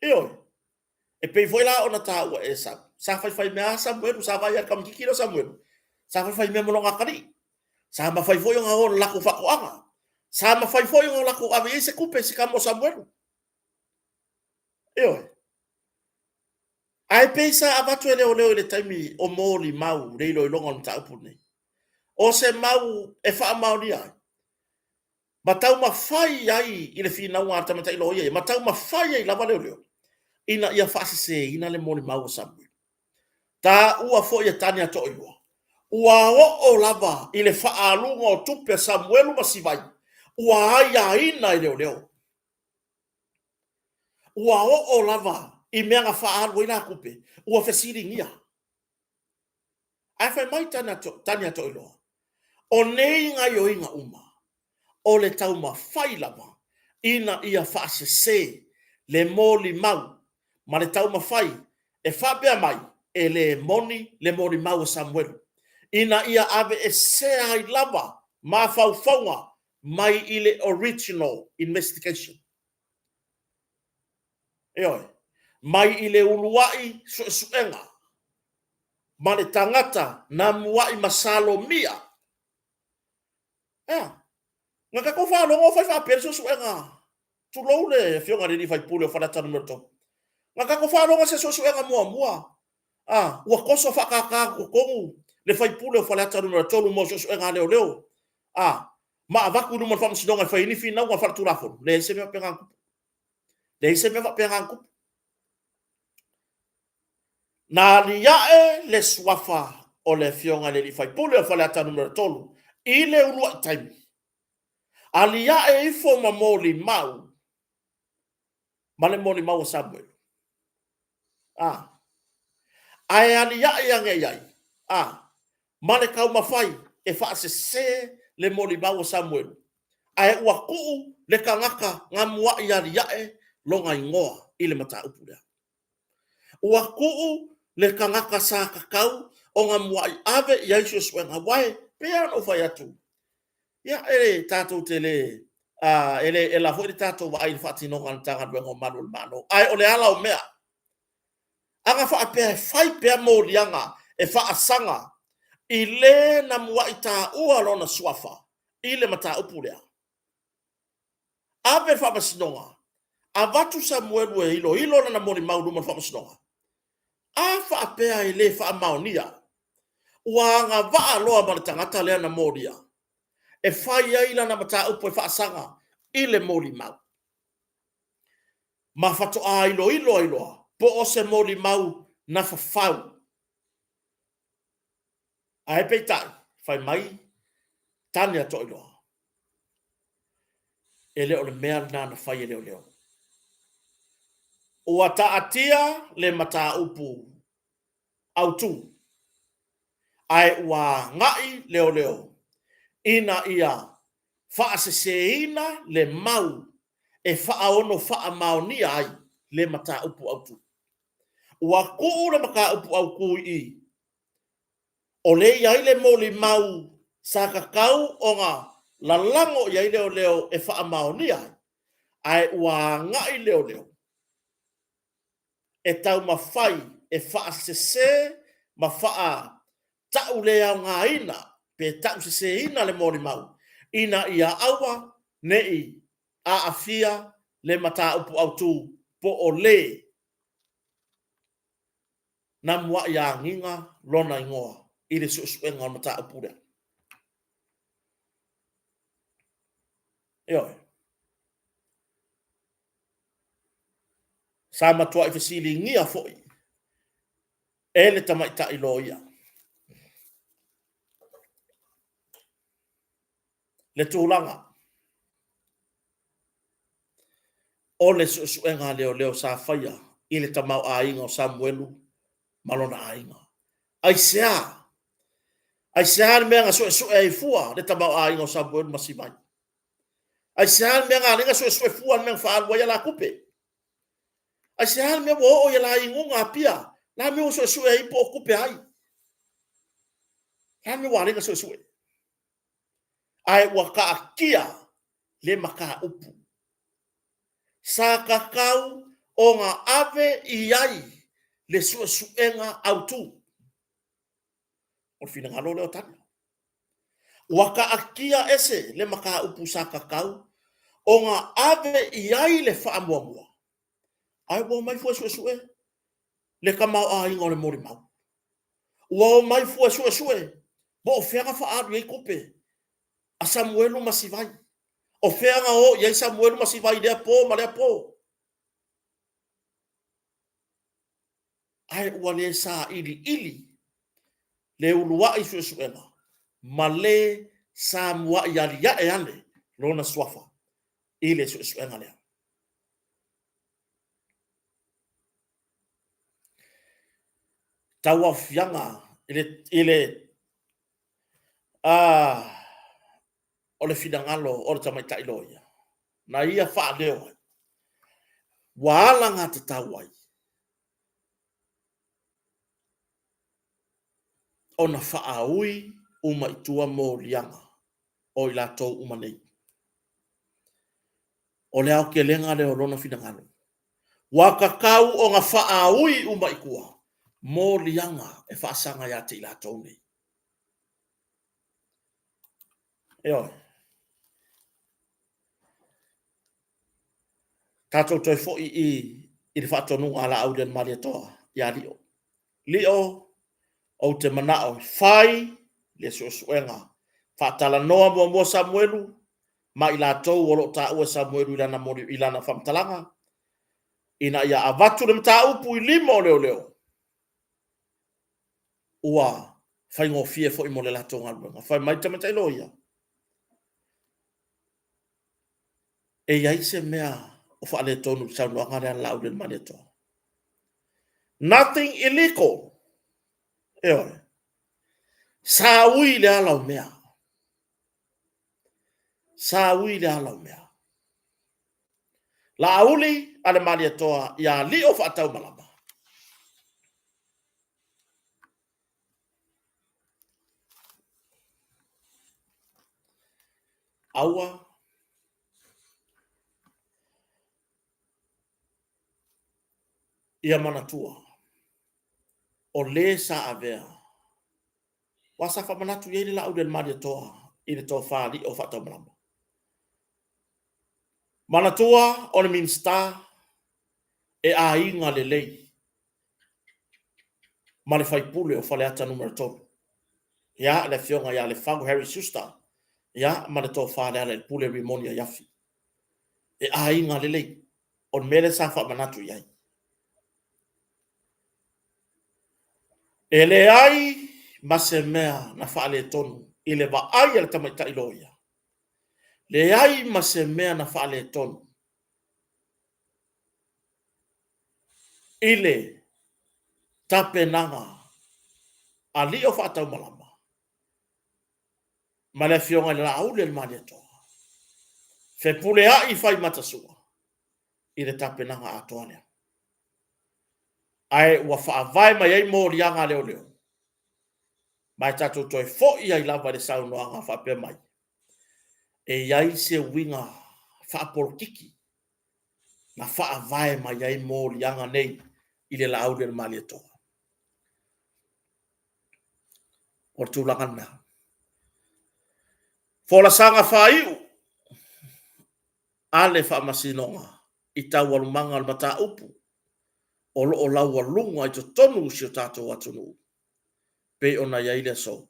Ioe. E pei foi la ona taua e Esau, sa faifaimea lava Samuelu, sa vaai lava i le tamaitiiti lea o Samuelu, sa faifaimea ma lona atalii. Sa mafai foi ona o i le latou faatoaga. Sa mafai foi ona latou ave i ai se tupe i si tama o Samuelu. Ioe. Ae pei sa avatu e leoleo i le taimi o molimau le iloiloga o le mataupu lenei. O se mau e faamaonia ai ma taumafai ai i le finauga a le tamaitai loia ia, ma taumafai ai lava leoleo ina ia faaseseina le molimau a Samuelu. Taua foi e Tania Toailoa, ua oo lava i le faaaluga o tupe a Samuelu ma Sivai ua aiaina e leoleo. Ua oo lava i mea na faaalu ai la tupe, ua fesiligia. Ae fai mai Tania Toailoa, o nei gaioiga uma, o le taumafai lava ina ia faasese le molimau ma le taumafai e faapea mai e le moni le molimau a Samuelu, ina ia aveesea ai lava mafaufauga mai i le original investigation. Ioe, mai i le uluai suesuega ma le tagata na muai masalomia. Ea, na tatou faalogo o fai faapea le suesuega, tulou le Afioga i le sui usufono o Faleata Nu.3, na tatou faalogo i se suesuega muamua, a, ua toso faatata atu i totonu le sui usufono o Faleata Nu.3 mo suesuega a leoleo, a, ma avatu i luma o le Faamasinoga e fai ai ni finauga faaletulafono. Leai se mea faapena na tupu. Leai se mea faapena na tupu. Na aliae le suafa o le Afioga i le sui usufono o Faleata Nu.3 i le uluai taimi, aliae ifo ma molimau ma le molimau a Samuelu. A. Ae aliae ane i ai, a, ma le taumafai e faasese le molimau a Samuelu, ae ua tuu le tagata na muai aliae lona igoa i le mataupu lea. Ua tuu le tagata sa tatau ona muai ave i ai suesuega, aua e pei lava ona ou fai atu, ia e tatou te le, e le ela foi le tatou vaai i le faatinoga a le Matagaluega o Malu o le Malo, ae o le ala o mea, ana faapea e fai pea moliaga e faasaga i le na muai taua lona suafa i le mataupu lea, ave le faamasinoga, avatu Samuelu e iloilo lana molimau i luma o le faamasinoga. A faapea e le faamaonia, ua agavaa loa ma le tagata lea na molia e fai ai lana mataupu e faasaga i le molimau, ma faatoa iloilo ai loa po o se molimau na fafau. Ae peitai, fai mai tane a Toailoa, e le o le mea lena na fai e leoleo. Ua taatia le mataupu autu, ae ua agai leoleo ina ia faaseseina le mau e faaono faamaonia ai le mataupu autu. Ua tuu le mataupu autu i i, o lea e i ai le molimau sa tatau ona lalago i ai leoleo e faamaonia ai, ae ua agai leoleo e taumafai e faasese ma faa Ta'u le aogaina pe ta'u seseina le molimau ina ia aua ne'i aafia le mataupu autu po o le na mua'i agiga lona igoa i le suesuega o le mataupu lea. Ioe. Sa matua'i fesiligia foi e le tamaitai loia le tulaga o le suesuega a leoleo sa faia i le tamaoaiga o Samuelu ma lona aiga. Aisea? Aisea le mea na suesue ai fua le tamaoaiga o Samuelu ma Simai? Aisea le mea na ala ai ona suesue fua le mea na faaalu ai a la tupe? Aisea le mea ua oo i la inuga Apia? Le a le mea ua suesue ai po o tupe ai? Le a le mea ua ala ai ona suesue? Ae ua taatia le mataupu. Sa tatau ona ave i ai le suesuega autu. O le finagalo lea o Tanya. Ua taatia ese le mataupu sa tatau ona ave i ai le faamuamua, ae ua omai fua e suesue le tamaoaiga o le molimau. Ua omai fua e suesue po o fea na faaalu i ai tupe a Samuelu ma Sivai. O fea na o i ai Samuelu ma Sivai i lea po ma lea po. Ae ua le sailiili le uluai suesuega ma le sa muai aliae ane lona suafa i le suesuega lea. Tauaofiaga i le o le finagalo o le tamaitai loia, na ia faaleo ai, ua alagatatau ai ona faaui uma i tua moliaga o i latou uma nei. O le aotelega lea o lona finagalo, ua tatau ona faaui uma i tua moliaga e faasaga ia te i latou nei. Ioe. Tatou toe foi i i le faatonuga a Laaulialemalietoa ia Lio. Lio, ou te manao e fai le suesuega. Faatalanoa muamua Samuelu ma i latou o lo o taua e Samuelu i lana, i lana faamatalaga, ina ia avatu le mataupu i lima o leoleo, ua faigofie foi mo le latou galuega. Fai mai le tamaitai loia, e i ai se mea o faaletonu i le saunoaga lea a Laaulialemalietoa. Nothing illegal. Ioe. Sa ui le ala o mea. Sa ui le ala o mea. Laauli a le Malietoa ia Lio Faataumalama. Aua ia manatua, o le sa avea, aua sa faamanatu i ai le Laauli a le Malietoa i le tofa Lio Faataumalama. Manatua o le Minisita e aiga lelei ma le faipule o Faleata Nu.3, ia, le Afioga ia Lefau Harry Schuster, ia, ma le Tofa Lealailepule Rimoni Aiafi. E aiga lelei. O le mea lea sa faamanatu i ai. E leai ma se mea na faaletonu i le vaai a le tamaitai loia. Leai ma se mea na faaletonu i le tapenaga a Lio Faataumalama ma le Afioga i le Laauli a le Malietoa, Fepuleai Faimatasua i le tapenaga atoa lea. Ae ua faavae mai ai moliaga a leoleo, ma e tatou toe foi ai lava i le saunoaga faapea mai, e i ai se uiga faapolokiki na faavae mai ai moliaga nei i le Laauli a le Malietoa. O le tulaga lena. Folasaga faaiu a le Faamasinoga i taualumaga o le mataupu o lo o laualuga i totonu o si o tatou atunuu pei ona i ai le aso.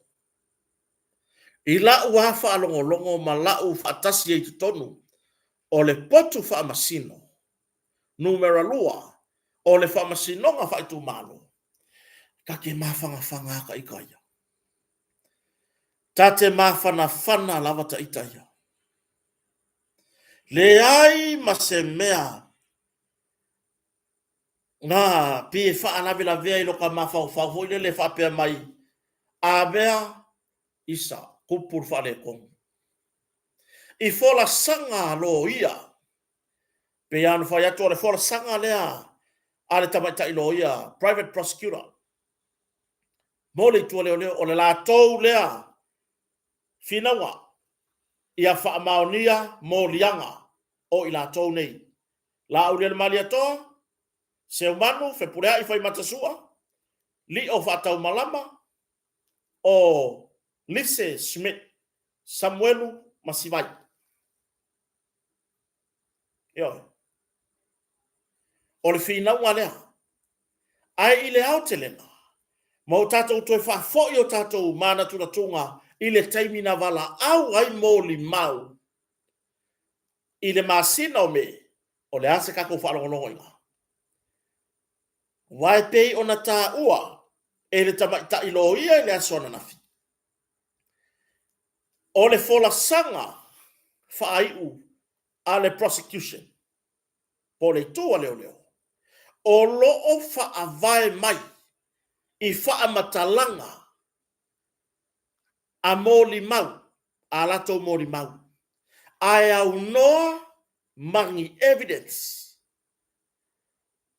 I la'u lava faalogologo ma la'u faatasi ai i totonu o le potu faamasino numera 2 o le Faamasinoga Faaitumalo, ta te mafanafana lava ta ita ia. Ta te mafanafana lava ta ita ia. Leai ma se mea na pei e faalavelavea i lota mafaufau foi lele e faapea mai, a mea, isa, tupu le faaletonu. I folasaga a loia, pei lava ona fai atu o le folasaga lea a le tamaitai loia, private prosecutor, mo le itu a leoleo, o le latou lea finauga ia faamaonia moliaga o i latou nei. Laaulialemalietoa, Seumanu, Fepuleai, Faimatasua, Lio Faataumalama, o Lise Schmidt, Samuelu ma Sivai. Ioe. O le finauga lea. Ae i le aotelega, ma o tatou toe faafoi o tatou manatunatuga i le taimi na valaau ai molimau i le masina o Me, o le a se tatou faalogologo i ina? Aua e pei ona taua e le tamaitai loia i le aso ananafi, o le folasaga faaiu a le prosecution, po o le itu a leoleo, o lo o faavae mai i faamatalaga a molimau, a latou molimau, ae aunoa ma ni evidence,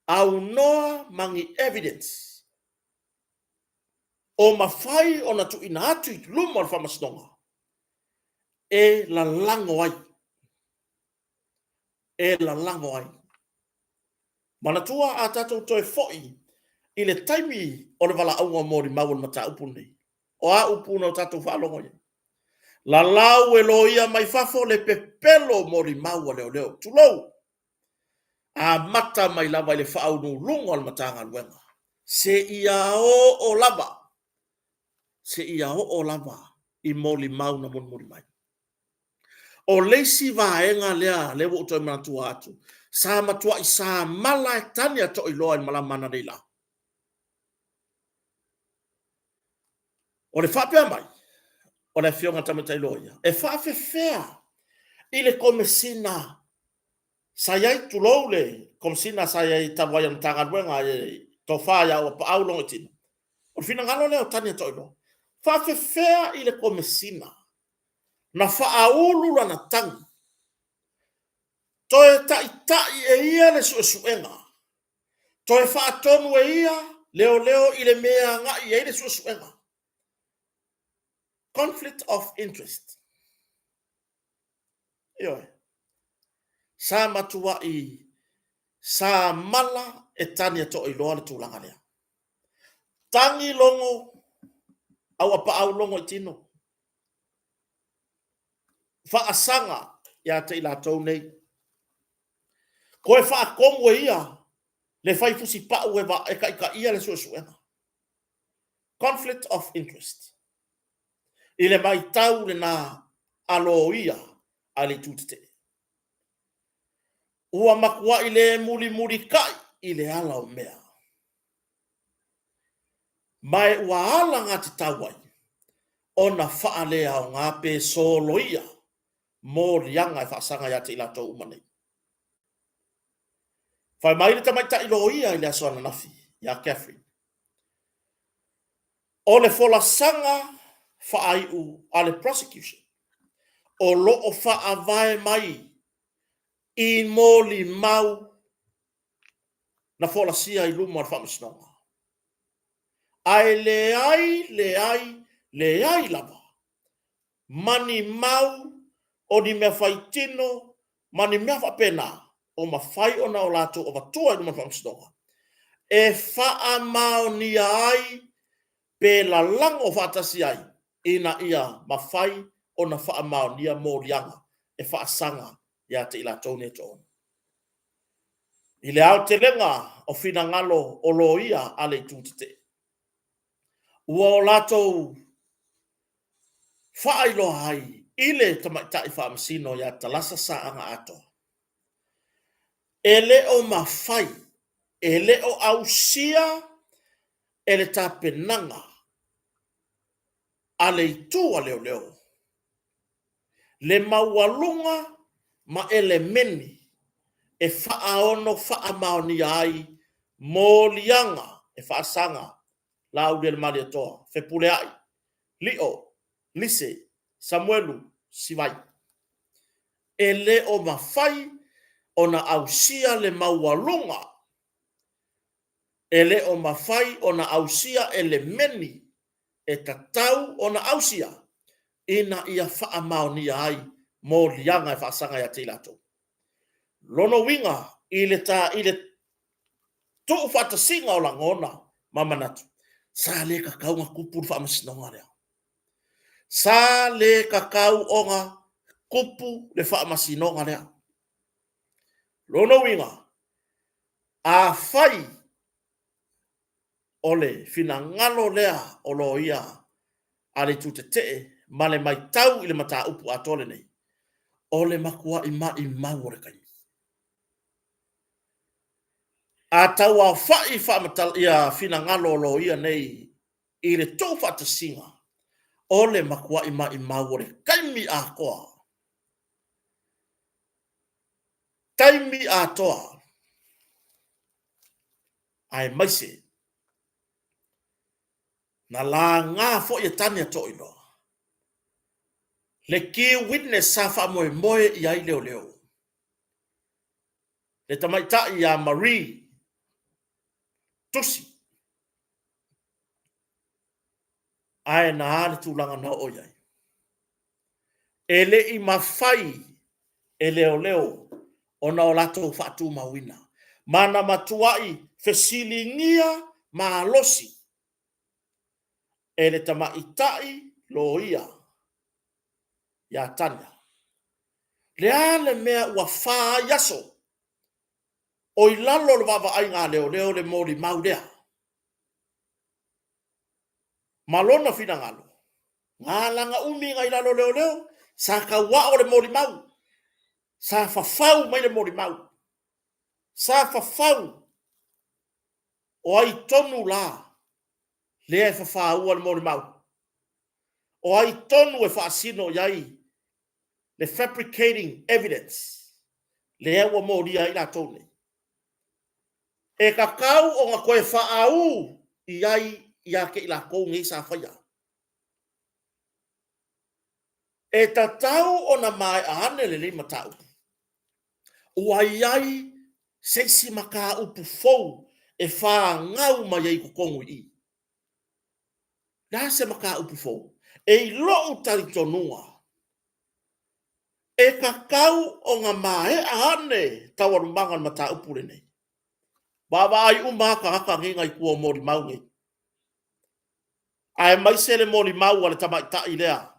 aunoa ma ni evidence o mafai ona tuuina atu i luma o le Faamasinoga e lalago ai, e lalago ai. Manatua a tatou toe foi i le taimi o le valaauga o molimau o le mataupu lenei, o a upu na o tatou faalogo i ai? Lalau e loia mai fafo le pepelo o molimau a leoleo, tulou, amata mai lava i le faauluuluga o le Matagaluega seia oo lava, seia oo lava i molimau na mulimuli mai. O le isi vaega lea, lea ua ou toe manatua atu, sa matuai samala e Tania Toiloa i le malama analeila. O le faapea mai o le Afioga i le Tamaitai Loia, e faafefea i le Komesina sa i ai, tulou le Komesina sa i ai talu ai o le Matagaluega, le Tofa ia Auapaau Logoitino. O le finagalo lea o Tania Toiloa, faafefea i le Komesina na faaulu lana tagi, toe taitai e ia le suesuega, toe faatonu e ia leoleo i le mea e agai i ai le suesuega. Conflict of interest. Ioe. Sa matuai samala e Tania Toiloa le tulaga lea. Tagi logo, Auapaau logo i tino. Faasaga ia te i latou nei. Toe faatonu e ia le fai fusipau e taitaia le suesuega. Conflict of interest. I le vaitau lena a loia a le Itu Tetee. Ua matuai le mulimulitai i le ala o mea. Ma e ua alagatatau ai ona faaleaoga pe soloia moliaga e faasaga ia te i latou uma nei. Fai mai le tamaitai loia i le aso ananafi ia Catherine, o le folasaga faaiu a le prosecution o lo o faavae mai i molimau na folasia i luma o le Faamasinoga. Ae leai, leai, leai lava ma ni mau o ni mea faitino ma ni mea faapena o mafai ona o latou avatua i luma o le Faamasinoga e faamaonia ai. pe lalago faatasi ai ina ia mafai ona faamaonia moliaga e faasaga ia te i latou nei toaono. I le aotelega o finagalo o loia a le Itu Tetee, ua o latou faailoa ai i le Tamaitai Faamasino ia Talasa Saaga Atoa, e le o mafai, e le o ausia e le tapenaga a le itu a leoleo le maualuga ma elemeni e faaono faamaonia ai moliaga e faasaga Laaulialemalietoa, Fepuleai, Lio, Lise, Samuelu, Sivai. E le o mafai ona ausia le maualuga, e le o mafai ona ausia elemeni e tatau ona ausia ina ia faamaonia ai moliaga e faasaga ia te i latou. Lona uiga i le ta, i le tuufaatasiga o lagona ma manatu, sa le tatau ona tupu le faamasinoga lea. Sa le tatau ona tupu le faamasinoga lea. Lona uiga, afai o le finagalo lea o loia a le Itu Tetee ma le matau i le mataupu atoa lenei, o le matuai maumau o le taimi. A tauaofai ia finagalo o loia nei i le tuufaatasiga, o le matuai maumau o le taimi atoa. Taimi atoa. Aemaise, na laga foi e Tania Toailoa le key witness sa faamoemoe i ai leoleo, le tamaitai ia Marie Tusi. Ae na a le tulaga na oo i ai? E le i mafai e leoleo ona o latou faatumauina ma na matuai fesiligia malosi e le tamaitai loia ia Tania. Le a le mea ua fa ai aso o i lalo o le vaavaaiga a leoleo le molimau lea? Ma lona finagalo, na alaga umi na i lalo o leoleo, sa tauao le molimau, sa fafau mai le molimau, sa fafau. O ai tonu la lea e fafaua le molimau? O ai tonu e faasino i ai le fabricating evidence lea ua molia ai latou nei? E tatau ona toe faaū i ai ia te i latou nei sa faia. E tatau ona maea ane lenei mataupu. Ua i ai se isi mataupu fou e fanau mai ai i totonu i i. Le a se mataupu fou? E i lou talitonuga, e tatau ona maea ane taualumaga o le mataupu lenei. Vaavaai uma lava tagata nei na i tua o molimau nei, aemaise le molimau a le tamaitai lea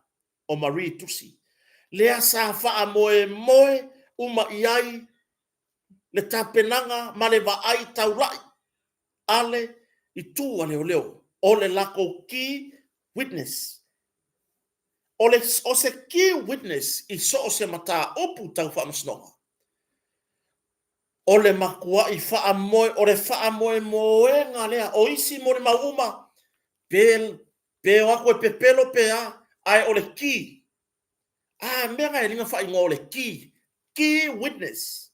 o Marie Tusi, lea sa faamoemoe uma i ai le tapenaga ma le vaai taulai a le itu a leoleo, o le latou key witness. O, le, o se key witness i so o se mataupu tau faamasinoga, o le matuai faamoe, o le faamoemoega lea o isi molimau uma, pe, pe o atu e pepelo pe a, ae o le key. A mea na e liga faaigoa o le key, key witness.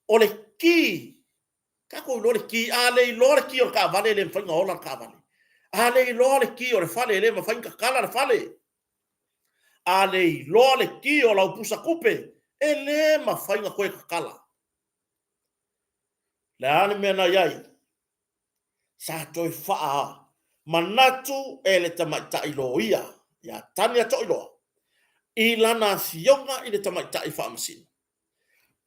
O le key, tatou iloa le key, a le iloa le key o le taavale, e le mafai ona ola le taavale. A le iloa le key o le fale, e le mafai ona tatala le fale. A le iloa le ki o lau pusa tupe, e le mafai ona toe tatala. Le a le mea na i ai? Sa toe faamanatu e le tamaitai loia ia Tania Toiloa i lana afioga i le tamaitai faamasino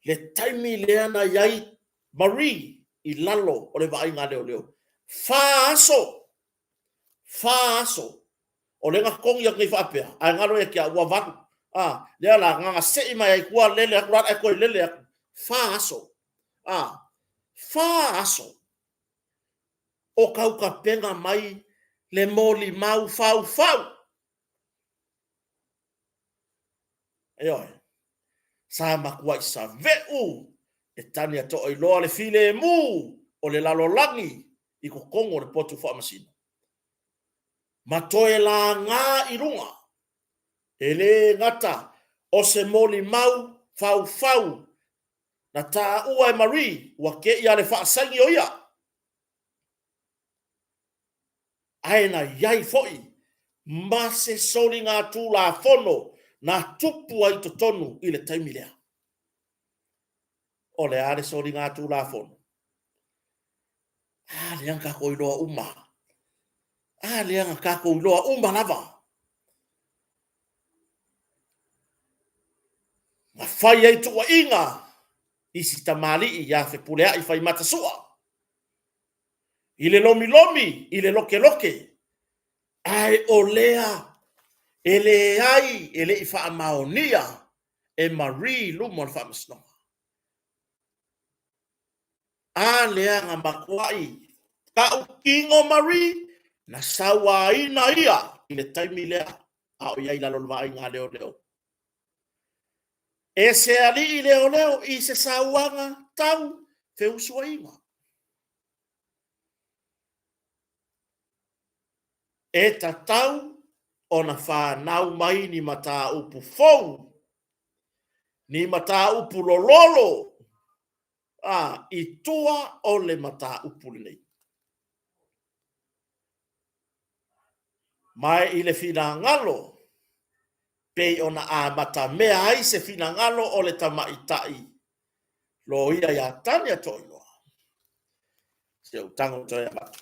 le taimi lea na i ai Marie i lalo o le vaaiga a leoleo. Fa aso! Fā aso. O lea na totogi atu nei faapea, ae galo ia te au ua valu. A, lea la, na ona sei mai ai tua lele atu la ae toe lele atu. Fā aso. A, fā aso. O tautapena mai le molimau faufau. Ioe. Sa matuai save'u e Tania Toailoa le filemu o le lalolagi i totonu o le potu faamasino ma toe laga i luga. E le gata o se molimau faufau na taua e Marie ua te i lava le faasaini o ia, ae na i ai foi ma se soligatulafono na tupu ai i totonu i le taimi lea. O le a le soligatulafono? A lea na tatou iloa uma. A lea na tatou iloa uma lava. Na fai ai tuuaiga i si tamalii ia Fepuleai Faimata Sua i le lomilomi, i le lokeloke, ae o lea e leai, e le i faamaonia e Marie i luma o le faamasinoga. A lea na matuai tautino Marie, na sauaina ia i le taimi lea a o i ai i lalo o le vaaiga a leoleo. E se alii leoleo i se sauaga tau feusuaiga. E tatau ona fanau mai ni mataupu fou, ni mataupu lololo a, i tua o le mataupu lenei. Ma i le finagalo, pei ona amatamea ai se finagalo o le tamaitai loia ia Tania Toailoa, si ou tago toe avatu.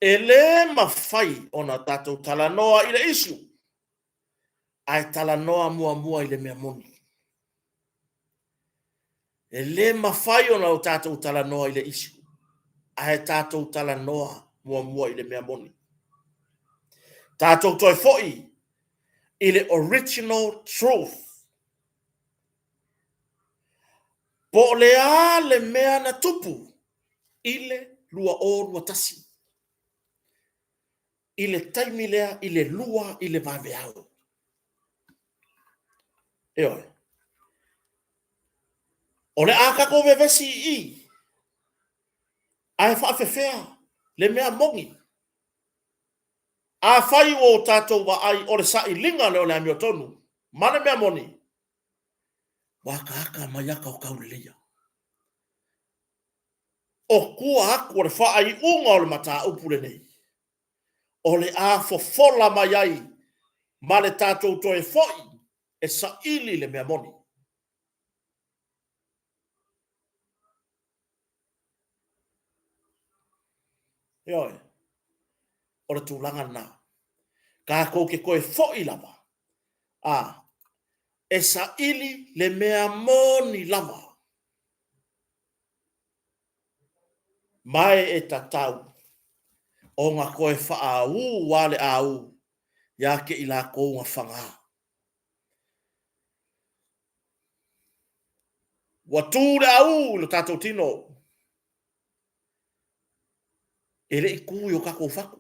E le mafai ona tatou talanoa i le issue, ae talanoa muamua i le mea moni. E le mafai ona o tatou talanoa i le issue, ae tatou talanoa muamua i le mea moni. Tatou toe foi i le original truth. Po o le a le mea na tupu i le 2021. I le taimi lea i le 2 i le vaveao. Ioe. O le a tatou vevesi i i, ae faafefea le mea moni. Afai ua o tatou vaai o le sailiga lea o le amiotonu ma le mea moni, ua ataata mai ata o tauleleia. O tua atu o le faaiuga o le mataupu lenei, o le a fofola mai ai ma le tatou toe foi e saili le mea moni. Ioe, o le tulaga lena. Tatou te toe foi lava, a, e saili le mea moni lava. Ma e tatau ona toe faaū lava le aū ia te i latou na faga. Ua tu le aū i lo tatou tino, e le i tu i o tatou fatu.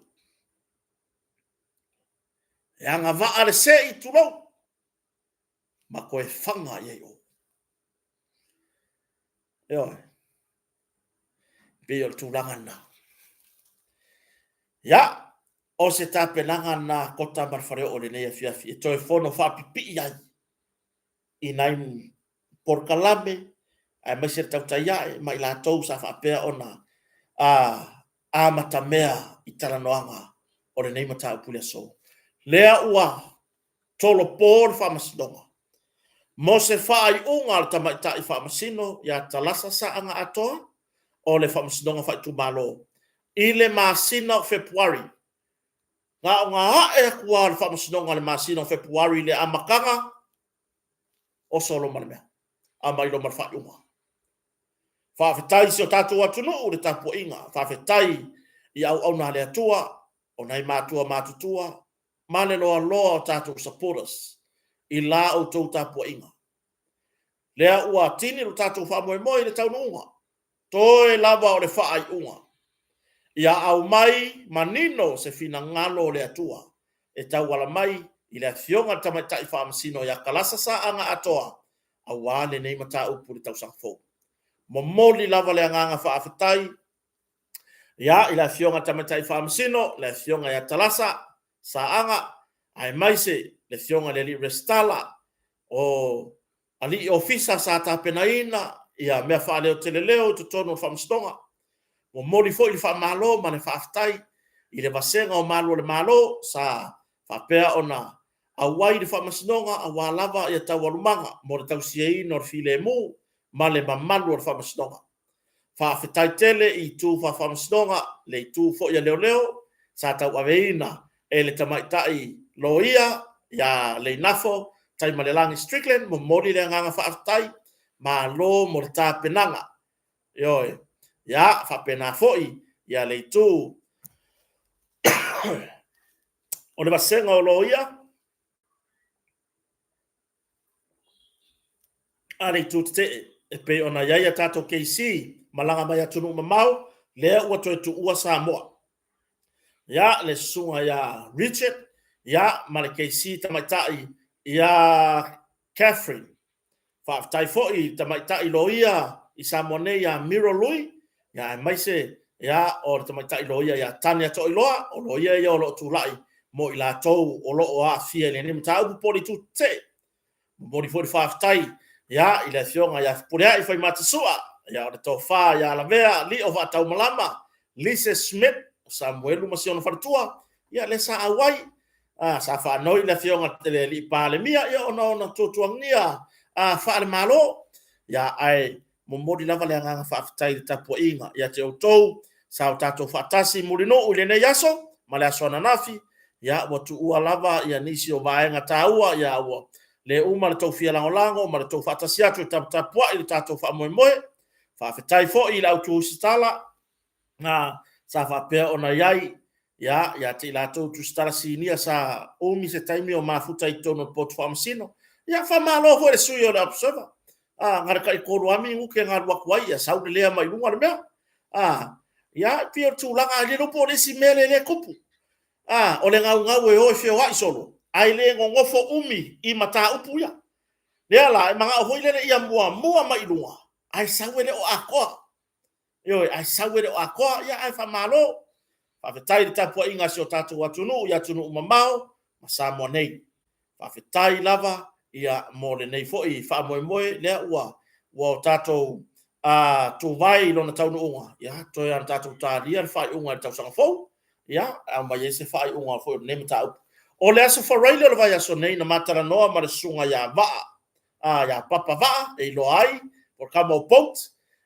E agavaa le sei, tulou, ma toe faga i ai o. Ioe. Pei o le tulaga lena. Ia, o se tapenaga lena a Kota ma le Faleoo i lenei afiafi e toe fono faapipii ai i nai polokalame aemaise le tautai ae ma i latou sa faapea ona amatamea i talanoaga o lenei mataupu i le aso. Lea ua tolopo le Faamasinoga mo se faaiuga a le Tamaitai Faamasino ia Talasa Saaga Atoa o le Faamasinoga Faaitumalo i le masina o Fepuari. Na ona ae atu lava o le Faamasinoga i le masina o Fepuari i le amataga, oso loa ma le mea, aumai loa ma le faaiuga. Faafetai i si o tatou atunuu i le tapuaiga, faafetai i auauna a le Atua, o nai matua matutua ma le loaloa o tatou supporters i la outou tapuaiga. Lea ua tini lo tatou faamoemoe i le taunuuga, toe lava o le faaiuga. Ia aumai manino se finagalo o le Atua e tauala mai i le Afioga i le Tamaitai Faamasino ia Kalasa Saaga Atoa aua lenei mataupu i le tausaga fou. Momoli lava le agaga faafetai ia i le Afioga i le Tamaitai Faamasino, le Afioga ia Talasa Saaga, aemaise le Afioga i le Alii Resitala o alii ofisa sa tapenaina ia mea faaleoteleleo i totonu o le Faamasinoga. Momoli foi le faamalo ma le faafetai i le vasega o Malu o le Malo sa faapea ona auai i le Faamasinoga aua lava ia taualumaga mo le tausiaina o le filemu ma le mamalu o le Faamasinoga. Faafetai tele i itu faafaamasinoga, le itu foi a leoleo sa tauaveina e le tamaitai loia ia Leinafo Taimalelagi Strickland. Momoli le agaga faafetai, malo mo le tapenaga. Ioe, ia faapena foi ia le itu o le vasega o loia a le itu tetee e pei ona i ai a tatou KC malaga mai atunuu mamao, lea ua toe tuua Samoa. Ia, le susuga ia Richard, ia, ma le KC tamaitai ia Catherine. Faafetai foi i tamaitai loia i Samoa nei ia Miro Lui, ia aemaise ia o le tamaitai loia ia Tania Toailoa, o loia ia o lo o tulai mo i latou o lo o aafia i lenei mataupu po o le itu tetee. Momoli foi le faafetai ia i le afioga ia Fepuleai Faimata Sua, ia o le tofa ia Lavea Lio Faataumalama, Lise Smith, o Samuelu ma si ona faletua, ia lea sa auai, sa faanoi le afioga i le alii Palemia ia ona o ona tuatuagia faale-Malo. Ia ae momoli lava le agaga faafetai i le tapuaiga ia te outou sa o tatou faatasi i Mulinuu i lenei aso ma le aso ananafi. Ia ua tuua lava ia nisi o vaega taua, ia ua le uma le tou fia lagolago ma le tou faatasi atu e taputapuai lo tatou faamoemoe. Faafetai foi i le au tusitala sa faapea ona i ai ia, ia te i latou tusitala sinia sa umi se taimi o mafuta i totonu o le potu faamasino. Ia, faamalo foi i le sui o le Observer. A, na o le tai 3 lava minute na alu atu ai, ia sau lelea mai luga le mea. A, ia, e pei o le tulaga, e le iloa po o le isi mea lea e tupu. A, o le naunau e o e feoai solo, ae le nonofo umi i mataupu ia. Lea la, e manao foi lele ia muamua mai i luga, ae sau e le o atoa. Ioe, ae sau e le o atoa, ia ae faamalo. Faafetai i le tapuaiga a si o tatou atunuu i atunuu mamao ma Samoa nei. Faafetai lava ia mo lenei foi faamoemoe lea ua ua o tatou a tuvae i lona taunuuga, ia toe ona tatou talia le faaiuga i le tausaga fou, ia aumai ai se faaiuga foi o lenei mataupu. O le aso Faraile o le vaiaso nei na ma talanoa ma le susuga ia Vaa, ia Papa Vaa e iloa ai, o le tama o Boat,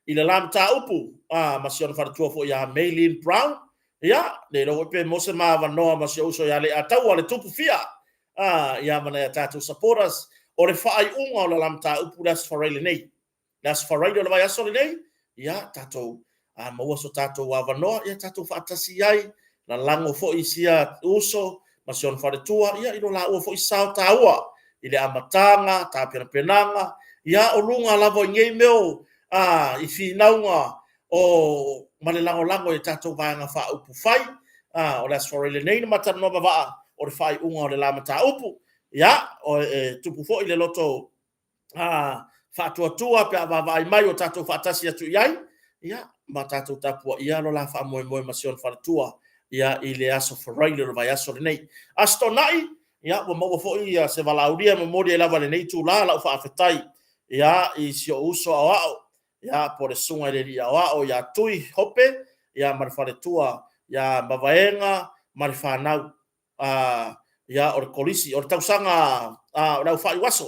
i le la mataupu ma si ona faletua foi ia Maylene Brown. Ia, le iloa foi pe maua se ma avanoa ma si ou uso ia Leiataua le Tupu Fia, ia ma nai a tatou supporters, o le faaiuga o le la mataupu le Aso Faraile nei. Le Aso Faraile o le vaiaso lenei, ia tatou a maua so tatou avanoa, ia tatou faatasi ai, lalago foi i sia uso ma si ona faletua, ia i lo laua foi sao taua i le amataga, tapenapenaga, ia o luga lava i nei mea o a, i finauga o ma le lagolago i tatou Vaega Faaupufai. A, o le Aso Faraile nei na ma talanoa ma Vaa o le faaiuga o le la mataupu. Ia, e tupu foi le loto faatuatua pe a vaavaai mai o tatou faatasi atu i ai, ia, ma tatou tapuaia lo la faamoemoe ma si ona faletua, ia, i le Aso Faraile o le vaiaso lenei. Aso Toonai, ia, ua maua foi ia se valaaulia e momoli ai lava i lenei itula lau faafetai, ia, i si ou uso aoao, ia, po o le susuga i le alii aoao ia Tui Hope, ia, ma le faletua ia Mavaega ma le fanau. Ia, o le kolisi, o le tausaga o le aufaiuaso,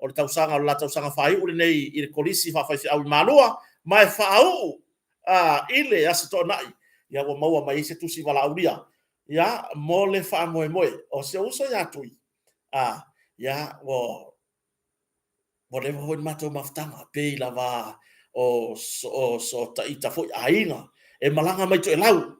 o le tausaga o le la tausaga faaiu lenei i le kolisi faafaifeau i Malua, ma e faauu i le Aso Toonai, ia ua maua mai ai se tusi valaaulia, ia, mo le faamoemoe. O si ou uso ia Tui, ia, ua leva foi le matou mafutaga, pei lava o o so taita foi aiga e malaga mai Toelau.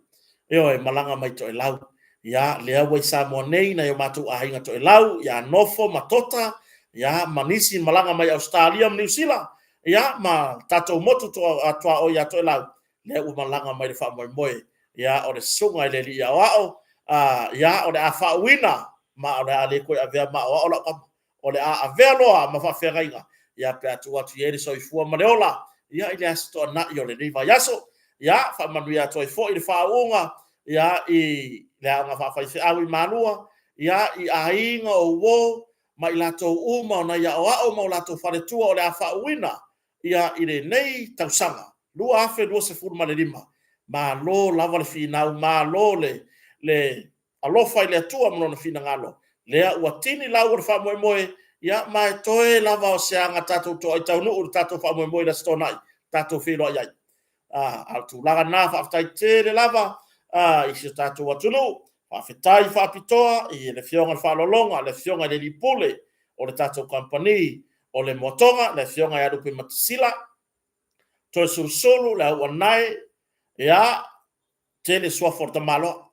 Ioe, malaga mai Toelau. Ia, lea ua i Samoa nei nai o matou aiga Toelau, ia Nofo ma Tota, ia, ma nisi malaga mai Ausetalia ma Niu Sila, ia, ma tatou motu tuaoi ia Toelau, lea ua malaga mai le faamoemoe, ia, o le susuga i le Alii Aoao, ia, o le a faauuina, ma o le a le toe avea ma aoao lau tama. O le a avea loa ma faafeagaiga, ia, pe a tuu atu i ai le soifua ma le ola, ia, i le Aso Toonai o lenei vaiaso. Ia, faamanuia atu ai foi le faauuga, ia, i le Aoga Faafaifeau i Malua, ia, i aiga o uo ma i latou uma o nai aoao ma o latou faletua o le a faauuina, ia, i lenei tausaga 2025. Malo lava le finau, malo le alofa i le Atua ma Lona finagalo, lea ua tini lau o le faamoemoe, ia ma e toe lava o se aga tatou toai taunuu i le tatou faamoemoe i le Aso Toonai tatou feiloai ai. A o le tulaga lena, faafetai tele lava i si o tatou atunuu. Faafetai faapitoa i le Afioga i le Faaaloaloga, le Afioga i le Alii Pule o le tatou Kamupani o le Moatoga, le Afioga ia Lupematasila Toeolesulusulu le Auanae, ia, tele suafa o le tamaloa.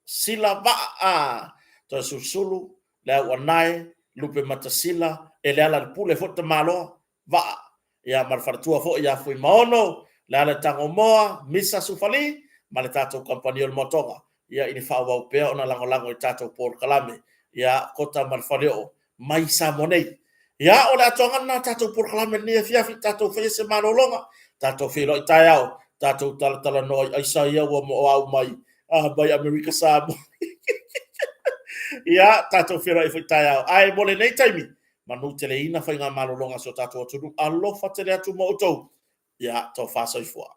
Sila Vaa Toeolesulusulu le Auanae, Lupematasila, e Lealailepule foi le tamaloa Vaa, ia ma le faletua foi ia Fuimaono Lealaietagomoa Misa Sufali ma le tatou Kamupani o le Moatoga, ia i le faaauau pea ona lagolago i tatou polokalame, ia Kota ma le Faleoo mai Samoa nei. Ia, o le atoaga lena o le tatou polokalame i lenei afiafi, tatou faia se malologa, tatou feiloai taeao, tatou talatalanoa i aisa ia ua au mai mai Amerika Samoa. Ia, tatou feiloai foi taeao. Ae mo lenei taimi, manuteleina faigamalologa a si o tatou atunuu. Alofa tele atu ma outou. Ia, tofa soifua.